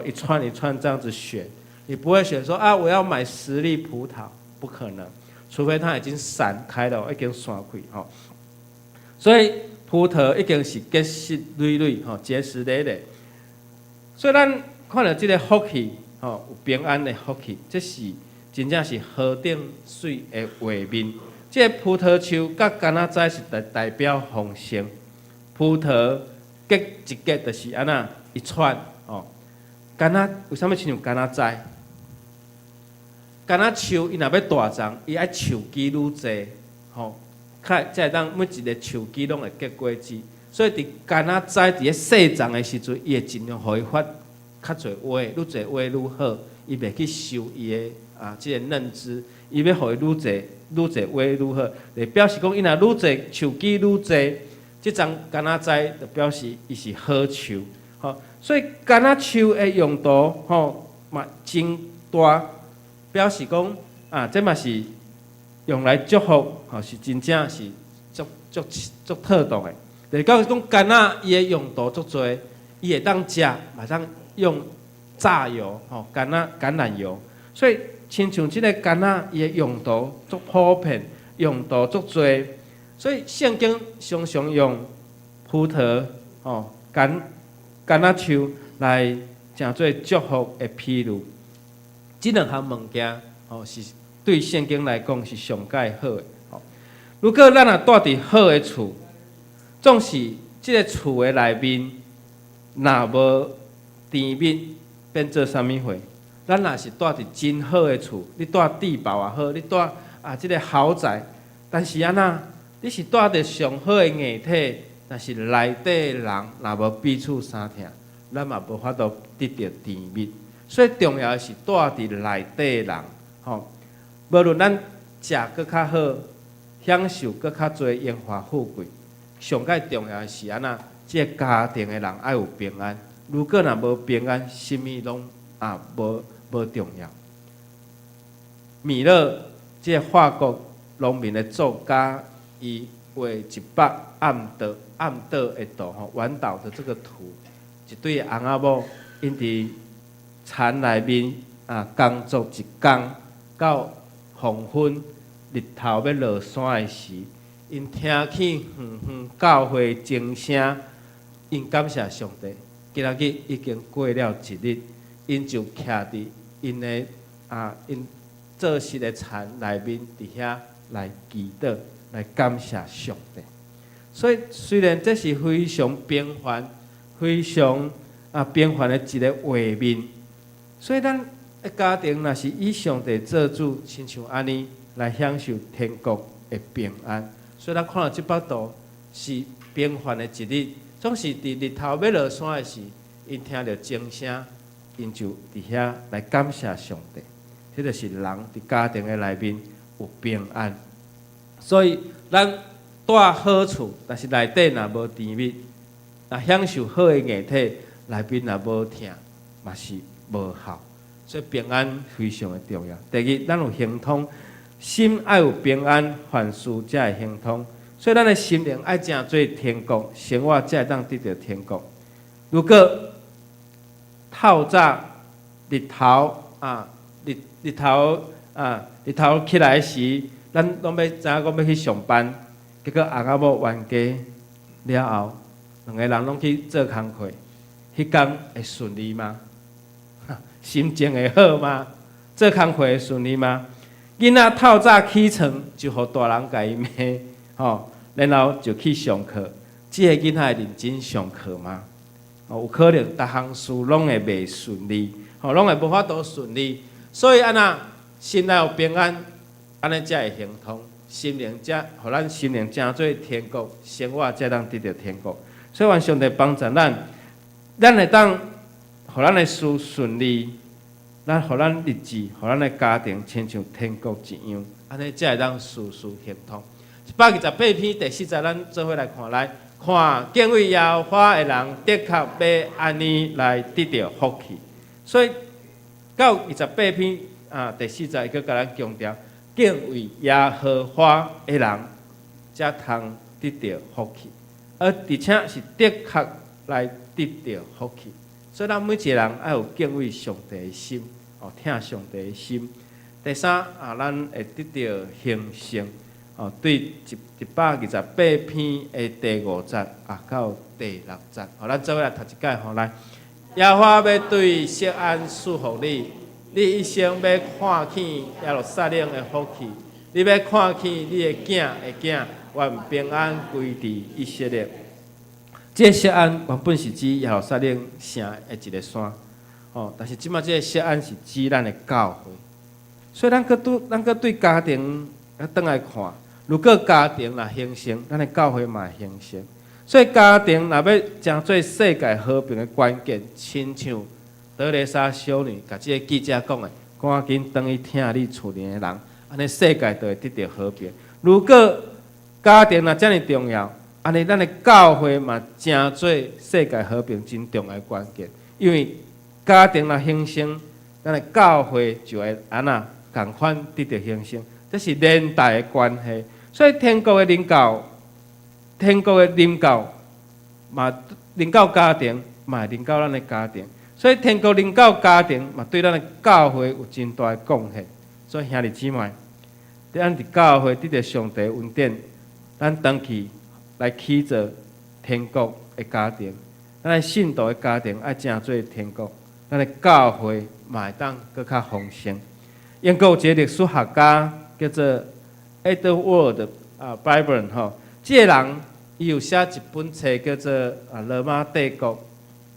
一串一串這樣子選，你不會選說啊，我要買10粒葡萄，不可能。除非它已經散開了，已經散開吼，所以葡萄已經是結實累累吼，結實累累。所以咱看著這個福氣吼，有平安的福氣，這是真正是何等媠的畫面。這個葡萄樹佮橄欖栽是代表豐盛，葡萄結一結就是按怎一串吼，橄欖為啥物親像橄欖栽？橄欖樹伊若欲大叢，伊愛樹枝愈濟，吼，較才會當每一个樹枝攏會結果子。所以佇橄欖栽佇咧細叢的時陣，伊會盡量予伊發較濟花，愈濟花愈好。伊袂去收伊的啊，這个嫩枝，伊欲予伊愈濟愈濟花愈好。就表示講，伊若愈濟樹枝愈濟，這叢橄欖栽就表示伊是好樹。吼，所以橄欖樹的用途吼嘛真大。表示講啊，這嘛是用來祝福，吼是真正是足足足妥當的。就是講講橄欖伊的用途足濟，伊會當食，嘛當用榨油，吼橄欖油。所以親像這個橄欖，伊的用途足普遍，用途足濟。所以聖經常常用葡萄、吼橄欖樹來成做祝福的譬喻。這兩項物件，吼是對聖經來講是上蓋好的。吼，如果咱若蹛佇好的厝，總是這个厝的內面若無甜蜜，變做啥物貨？咱若是蹛佇真好的厝，你蹛帝寶也好，你蹛啊這个豪宅，但是按怎？你是蹛佇上好的硬體，但是內底人若無彼此相疼，咱嘛無法度得著甜蜜。所以重要的是蹛佇內底人，吼，無論咱食閣較好，享受閣較濟榮華富貴，上蓋重要的是按怎？這個家庭的人愛有平安。如果若無平安，啥物攏啊無重要。米勒這個法國農民的作家，伊畫一幅暗島暗島的圖吼，晚島的這個圖，一對翁仔某，𪜶佇田內面啊工作一工，到黃昏日頭欲落山的時，𪜶聽見遠遠教會鐘聲，𪜶感謝上帝，今仔日已經過了一日，𪜶就徛佇𪜶的啊𪜶做穡的田內面，佇遐來祈禱，來感謝上帝。所以雖然這是非常平凡、非常啊平凡的一个畫面，所以咱的家庭若是以上帝做主，親像按呢來享受天國的平安。所以咱看到這幅圖是平凡的一日，總是佇日頭欲落山的時，𪜶聽著鐘聲，𪜶就佇遐來感謝上帝。這就是人佇家庭的內面有平安。所以咱蹛好厝，但是內底若無甜蜜，若享受好的硬體，內面若無疼，嘛是無效。所以平安非常的重要。第二，咱有亨通，心愛有平安，凡事才會亨通。所以咱的心靈愛成做天國，生活才會當得著天國。如果透早日頭啊，日日頭啊，日頭起來時，咱攏欲知影講欲去上班，結果翁仔某冤家了後，兩个人攏去做工課，彼工會順利嗎？心情會好嗎？做工課會順利嗎？囡仔透早起床就予大人共伊罵，吼，然後就去上課。這個囡仔會認真上課嗎？哦，有可能逐項事攏會袂順利，吼，攏會無法度順利。所以按怎心內有平安，按呢才會亨通，心靈才予咱心靈成做天國，生活才當得著天國。所以願上帝幫助咱，咱會當予咱的事順利，咱予咱日子，予咱的家庭親像天國一樣，按呢才會當事事亨通。128篇第四節，咱做伙來看來看敬畏耶和華的人，的確欲按呢來得著福氣。所以到28篇啊第四節，伊閣共咱強調，敬畏耶和華的人，才通得著福氣，而且是的確來得著福氣。所以咱每一個人愛有敬畏上帝的心，哦，疼上帝的心。第三啊，咱會得著興盛。哦，對128篇的第五節啊到第六節，好，咱做伙來讀一擺吼來。耶和華欲對錫安賜福你，你一生欲看見耶路撒冷的福氣，你欲看見你的囝的囝，願平安歸佇以色列。這個錫安原本是指耶路撒冷城的一个山，哦，但是這擺這个錫安是指咱的教會，所以咱閣對咱閣對家庭啊轉來看。如果家庭若興盛，咱的教會嘛會興盛。所以家庭若欲成做世界和平的關鍵，親像德蕾莎修女共這个記者講的，趕緊轉去疼你厝裡的人，按呢世界就會得著和平。如果家庭若遮爾重要，按呢咱的教會嘛成做世界和平真重要的關鍵。因為家庭若興盛，咱的教會就會按怎仝款得著興盛，這是連帶的關係。所以天國的臨到，天國的臨到，嘛臨到家庭，嘛會臨到咱的家庭。所以天國臨到家庭，嘛對咱的教會有真大的貢獻。所以兄弟姊妹，咱佇教會得著上帝恩典，咱轉去來起造天國的家庭，咱的信徒的家庭愛成做天國，咱的教會嘛會當閣較豐盛。英國有一个歷史學家叫做 Edward 啊 Bevern 吼，這个人伊有寫一本冊叫做《啊羅馬帝國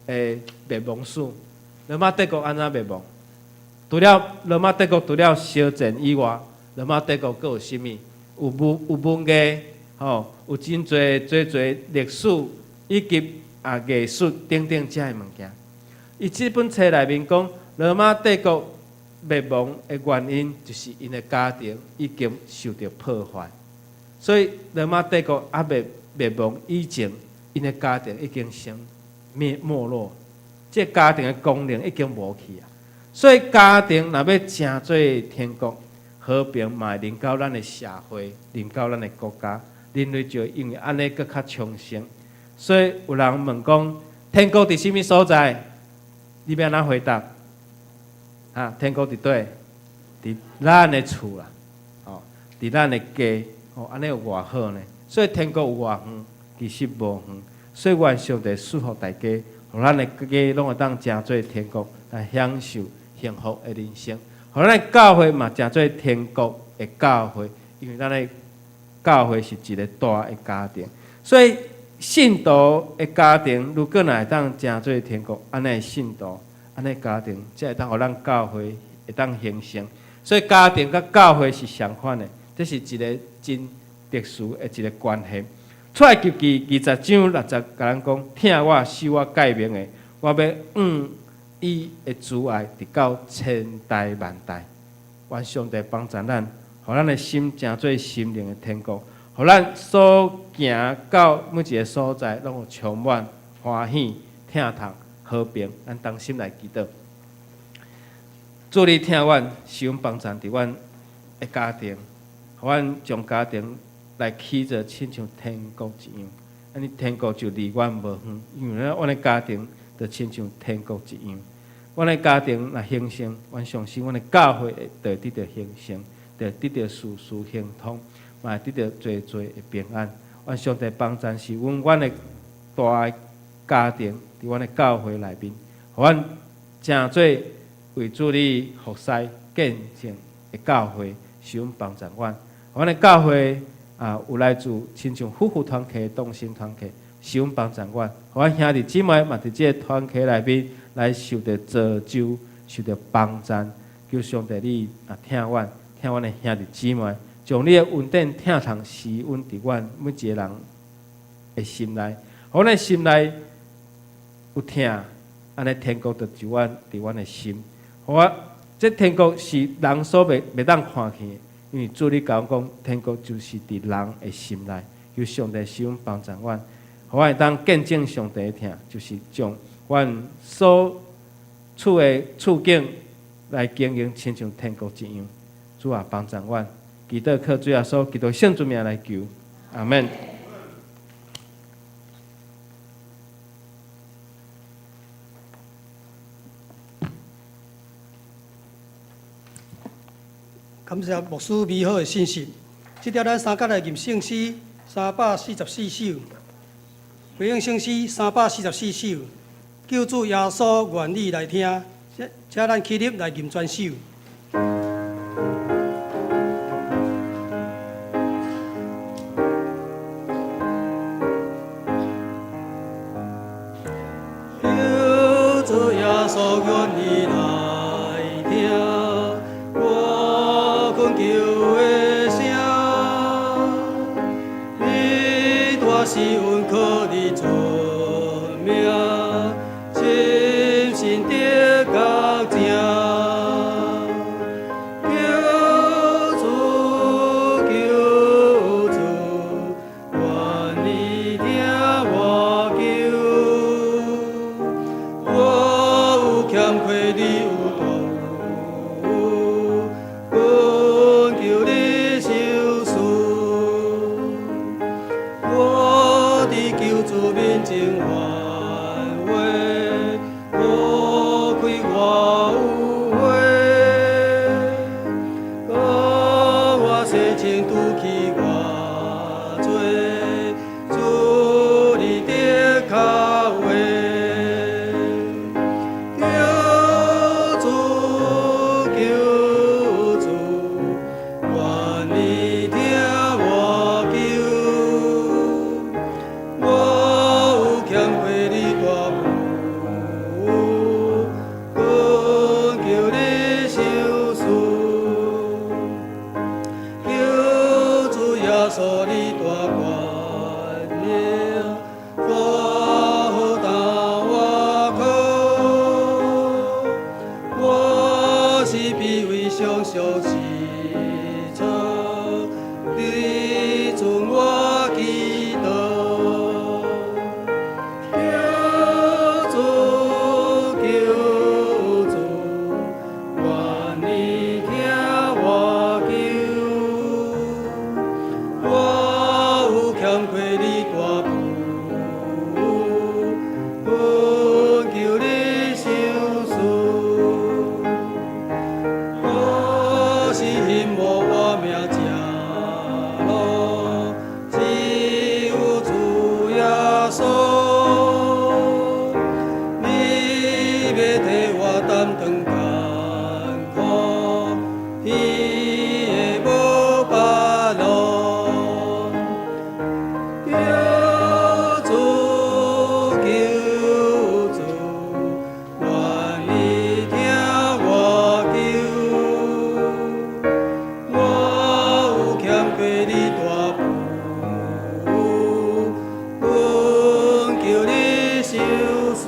的滅亡史》。羅馬帝國按怎滅亡？除了羅馬帝國，除了燒戰以外，羅馬帝國閣有啥物？有文藝，吼，有真濟濟濟歷史以及藝術等等遮的物件。伊這本冊內面講，羅馬帝國滅亡的原因，就是𪜶的家庭已經受著破壞。所以羅馬帝國猶未滅亡以前，𪜶的家庭已經先滅沒落，這個家庭的功能已經無去啊。所以家庭若欲成做天國和平，嘛會臨到咱的社會，臨到咱的國家，人類就會因為按呢閣較昌盛。所以有人問講，天國佇啥物所在？你欲按怎回答？啊，天國佇佗？佇咱的厝啦，吼，佇咱的家，吼，按呢有偌好呢？所以天國有偌遠，其實無遠。所以願上帝賜福大家，予咱的家攏會當成做天國，來享受幸福的人生。予咱的教會嘛成做天國的教會，因為咱的教會是一個大的家庭。所以信徒的家庭，如果若會當成做天國，按呢信徒，按呢家庭，才會當予咱教會會當興盛。所以家庭佮教會是相款的，這是一個真特殊的一個關係。出埃及記20章6節，共咱講：疼我、守我誡命的，我欲向伊的慈愛，直到千代萬代。願上帝幫助咱，予咱的心成做心靈的天國，予咱所行到每一个所在，攏有充滿歡喜、疼痛、和平。咱同心來祈禱，主你疼阮，使阮幫助佇阮的家庭，予阮將家庭來起做親像天國一樣。按呢天國就離阮無遠，因為阮的家庭就親像天國一樣。阮的家庭若興盛，阮相信阮的教會會得到興盛，會得到事事亨通，嘛會得到濟濟的平安。願上帝幫贊是阮的大家庭，佇阮的教會內面，予阮成做為主你服侍見證的教會，是阮幫助阮。予阮的教會有來自親像夫婦團契、同心團契，是阮幫助阮。予阮兄弟姊妹嘛佇這个團契內面來受著造就、受著幫贊。求上帝你疼阮，疼阮的兄弟姊妹，將你的恩典疼痛施阮佇阮每一個人的心內，予阮的心內有疼，按呢天國就就阮佇阮的心。予我這天國是人所袂當看見的，因為主你共阮講，天國就是佇人的心內。求上帝施阮幫助阮，予阮會當見證上帝的疼，就是將阮所處的處境來經營，親像天國一樣。主啊，幫助阮，祈禱靠主耶穌基督聖主名來求，阿門。感謝牧師美好的信息。這條咱三甲來吟聖詩344首，回應聖詩344首，救主耶穌願你來聽，請咱起立來吟全首。救主耶穌願你來聽，我懇求的聲，你大施恩靠你尊名，深信得覺正。救主救主，願你聽我求，我有欠虧，你有大有，懇求你收恕。我佇救主面前反話，無愧我有悔，予我洗清除去我罪，主你的跤話。救上是錯，你准我祈禱。求主求主，願你聽我求。我有欠過你大父，懇求你賞賜。我是希望我名正路，只有主耶穌。你欲替我擔當艱苦，彼會無別路。求主求主，願你聽我求。我有欠過你大父，懇求你賞賜。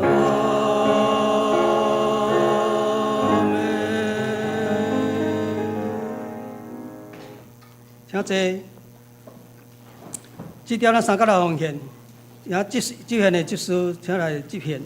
阿們。請坐。這點咱三角來奉獻，也執事執獻的執事，請來執獻。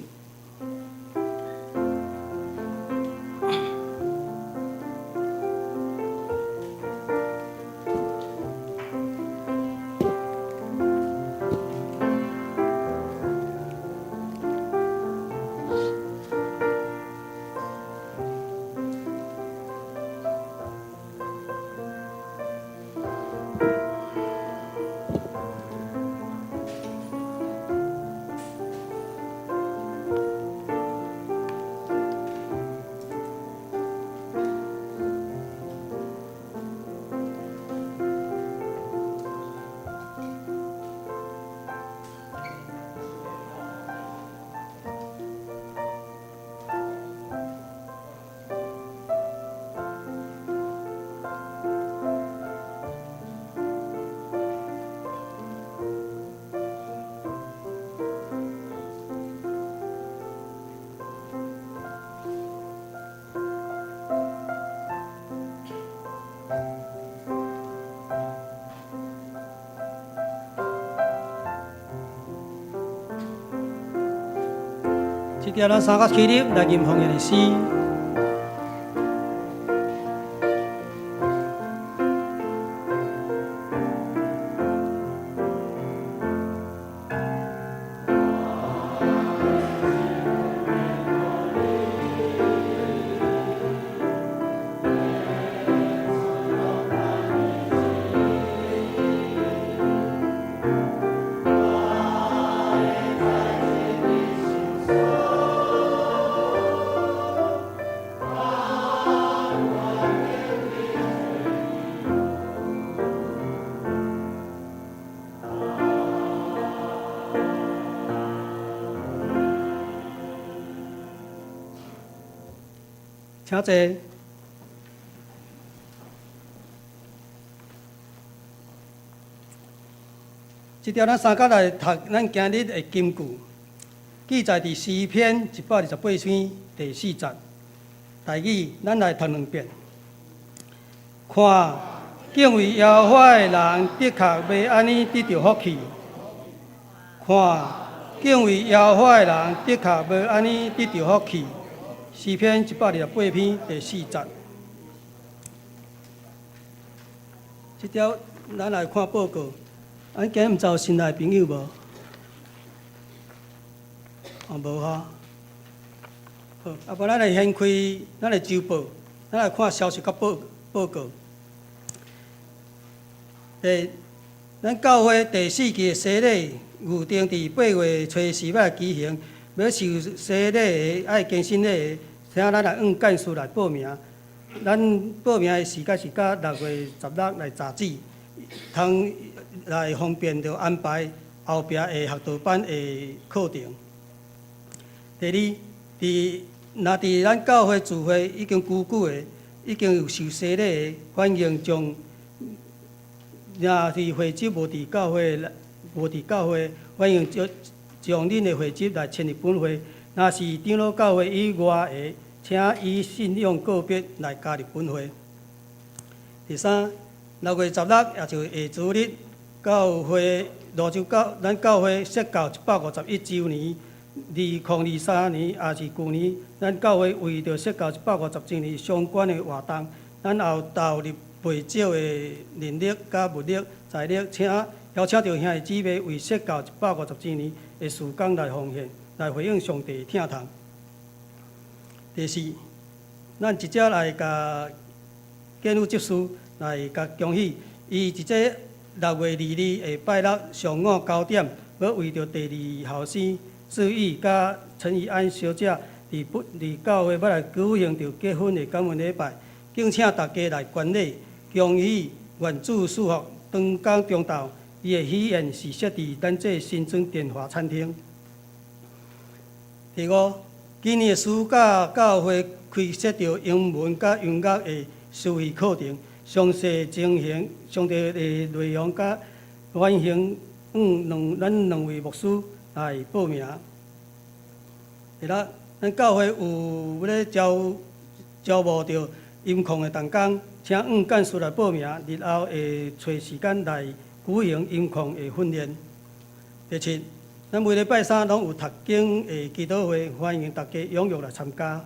這點咱三個起立來吟奉獻的詩。請坐。這條咱三角來讀咱今日的金句，記載佇詩篇128篇第四節。台語，咱來讀兩遍。看，敬畏耶和華的人，的確欲按呢得著福氣。看，敬畏耶和華的人，的確欲按呢得著福氣。詩篇128篇第四節。這條咱來看報告。咱今日毋知有新來的朋友無？哦，無吼。好，啊，無咱來掀開咱的週報，咱來看消息佮報告。咱教會第四期的洗禮預定佇8月初四欲來舉行，欲受洗禮的愛堅信禮的，請咱來向幹事來報名。咱報名的時間是到6月16來截止，通來方便著安排後壁的學道班的課程。第二，若佇咱教會聚會已經久久的，已經有受洗禮的，歡迎將若是會籍無佇教會，無佇教會，歡迎將恁的會籍來遷入本會。若是長老教會以外的，請請以信用告別來加入本會。第三，6月16，也就是下主日，教會蘆洲教咱教會設教151週年，2023年，也是舊年，咱教會為著設教150週年相關的活動，咱也有投入袂少的人力佮物力、財力，請邀請著兄弟姊妹為設教150週年的事工來奉獻，來回應上帝的疼痛。第四，咱直接來共建宇執事來共恭喜，伊佇這6月22下拜六上午9點，欲為著第二後生志毅佮陳怡安小姐佇不佇教會欲來舉行著結婚的感恩禮拜，敬請大家來觀禮，恭喜願主賜福，長江中晝，伊的喜宴是設佇咱這新莊電華餐廳。第五，今年的暑假教會開設著英文佮音樂的暑期課程，詳細情形、詳細的內容佮歡迎兩咱兩位牧師來報名。第六，咱教會有欲咧招招募著音控的同工，請黃幹事來報名，日後會揣時間來舉行音控的訓練。第七，咱每禮拜三攏有讀經的祈禱會，歡迎大家踴躍來參加。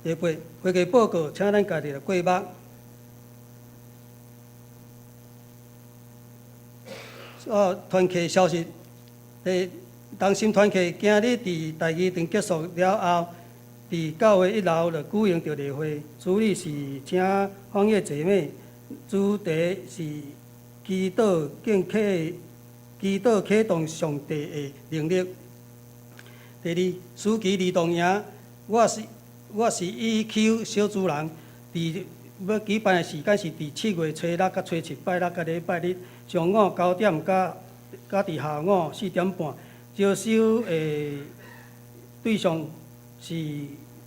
第八，會計報告，請咱家己來過目。哦，團契消息，同心團契今日佇第二場結束了後，佇教會一樓就舉行著例會，主禮是請方葉姐妹，主題是祈禱敬啟，祈禱啟動上帝的能力。第二，暑期兒童營，我是 EQ 小主人，佇欲舉辦的時間是佇7月初六佮初七拜六佮禮拜日上午9點佮佮佇下午4點半，招收的對象是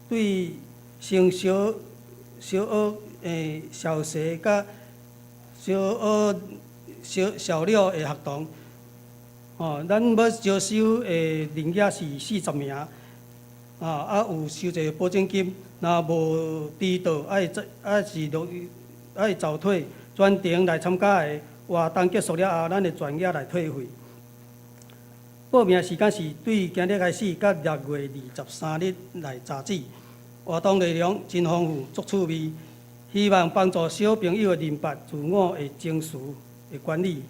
對升小小學小四佮小學小小六的學童。吼，咱欲招收的人額是40名，啊，有收一个保證金，若無達到，愛愛是落愛辭退。全程來參加的活動結束了後，咱會全額來退費。報名時間是對今日開始，到6月23日來截止。活動內容真豐富，足趣味，希望幫助小朋友認捌自我的情緒的管理。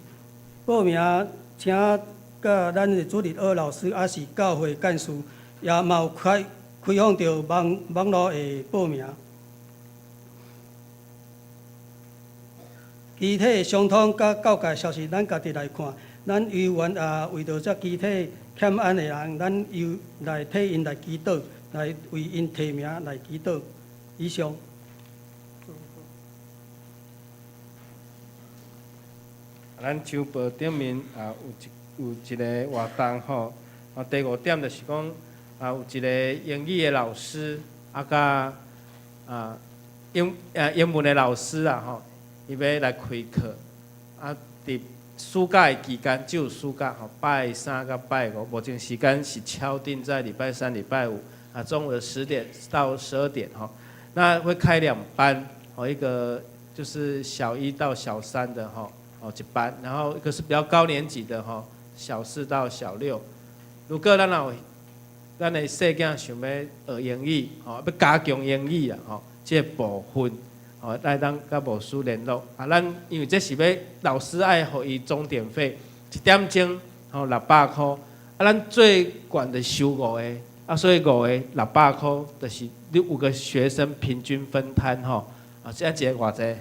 報名請佮咱的主日學老師，抑是教會幹事，也嘛有開開放著網網路的報名。肢體相通佮教界消息，咱家己來看。咱猶原也為著這肢體欠安的人，咱又來替𪜶來祈禱，來為𪜶提名來祈禱。以上。咱周報頂面啊有一有一个活動吼，啊第五點就是講啊有一个英語的老師啊佮啊英啊英文的老師啊吼，伊欲來開課啊佇暑假的期間只有暑假吼，拜三佮拜五，目前時間是敲定在禮拜三、禮拜五啊中午的10點到12點吼，那會開兩班，哦一個就是小一到小三的吼。哦，一班，然後一個是比較高年級的吼，小四到小六。如果咱若有咱的細囝想欲學英語，吼，欲加強英語啦，吼，這個部分，吼，來當佮牧師聯絡。啊，咱因為這是欲老師愛予伊鐘點費，一點鐘吼600箍。啊，咱最懸就收五個，啊，所以五個600箍，就是你五個學生平均分攤吼。啊，這樣一個偌濟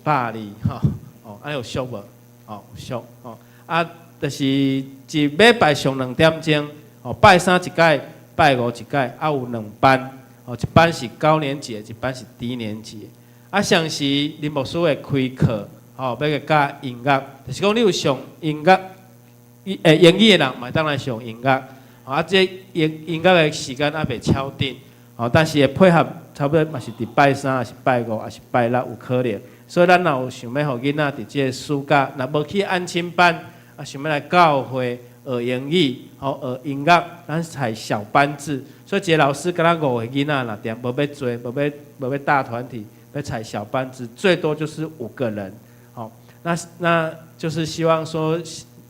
？120吼。哦，按呢有俗無？哦，俗吼。啊，就是一禮拜上兩點鐘，哦，拜三一擺，拜五一擺，啊有兩班，哦，一班是高年級的，一班是低年級的。啊，相時林牧師會開課，吼，欲去教音樂，就是講你有上音樂，英語的人嘛會當來上音樂。啊，這音音樂的時間猶未敲定，哦，但是會配合差不多嘛是佇拜三，抑是拜五，抑是拜六有可能。所以咱若有想欲予囡仔佇這个暑假，若無去安親班，啊，想欲來教會，學英語，吼學音樂，咱採小班制，所以一個老師敢若五個囡仔啦，定無欲濟，無欲大團體，欲採小班制，最多就是五個人，吼，那就是希望說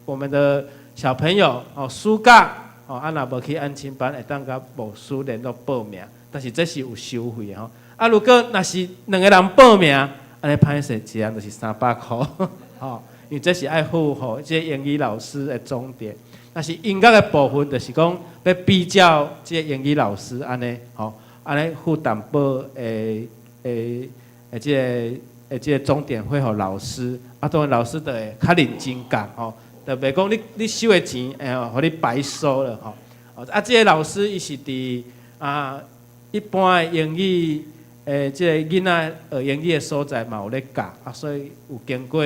我們的小朋友，哦，暑假，哦，啊若無去安親班，會當佮牧師聯絡報名，但是這是有收費的吼，啊，如果若是兩個人報名，按呢歹勢，一人就是300箍，吼。因為這是愛付予這個英語老師的鐘點，但是音樂的部分就是講欲比較這個英語老師按呢，吼，按呢付淡薄的這個鐘點費予老師，啊，當然老師就會較認真教，吼，就袂講你收的錢，會予你白收了，吼。啊，這個老師伊是佇啊一般的英語。這個囡仔學英語的所在嘛有咧教，啊，所以有經過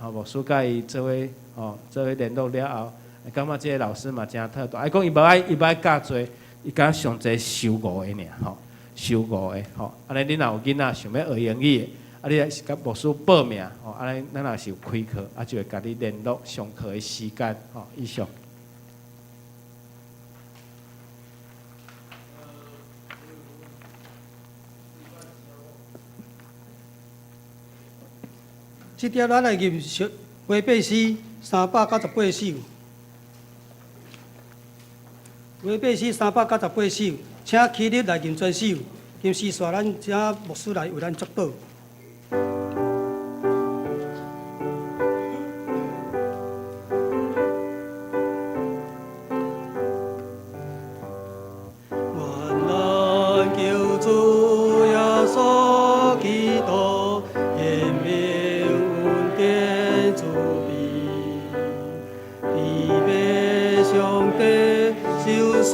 吼牧師佮伊做伙吼做伙聯絡了後，感覺這個老師嘛誠妥當，啊，伊講伊無愛教濟，伊敢上濟收五個爾，吼，收五個，吼，按呢你若有囡仔想欲學英語的，啊，你是共牧師報名，吼，按呢咱若是有開課，啊，就會共你聯絡上課的時間，吼，以上。這帖咱來吟腓立比書398首，腓立比書398首，請起立來吟全首，吟詩煞咱請牧師來為咱祝禱。願咱救主耶穌基督顯明恩典慈悲，慈悲上帝受賜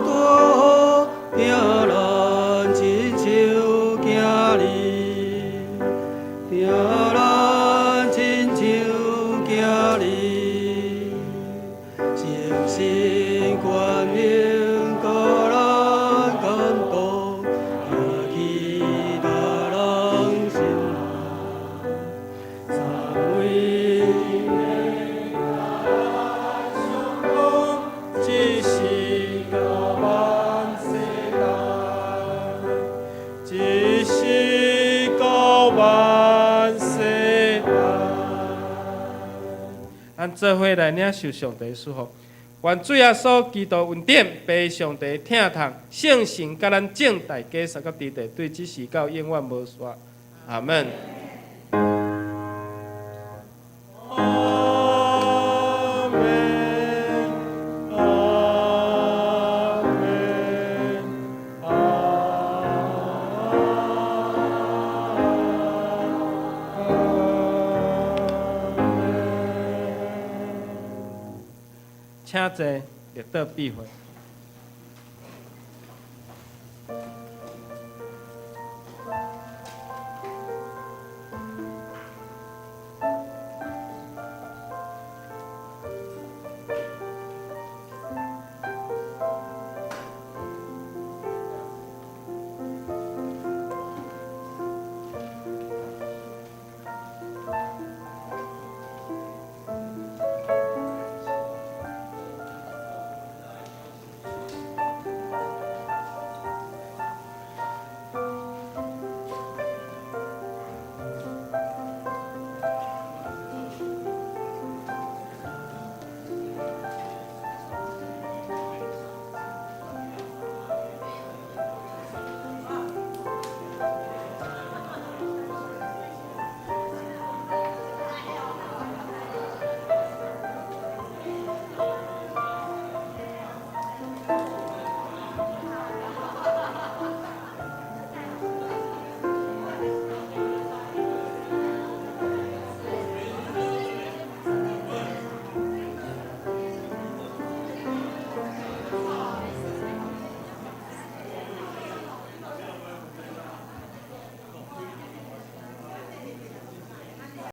大福，疼咱親像囝兒，疼咱親像囝兒，誠心冠冕予咱感動，行去別人心內，三位一世到萬世代，一世到萬世代。咱做伙來領受上帝祝福，願主耶穌基督恩典、父上帝疼痛、聖神佮咱眾大家三個弟弟，對這時到永遠無煞。阿門。阿門，阿門，阿門。請坐，列倒閉會。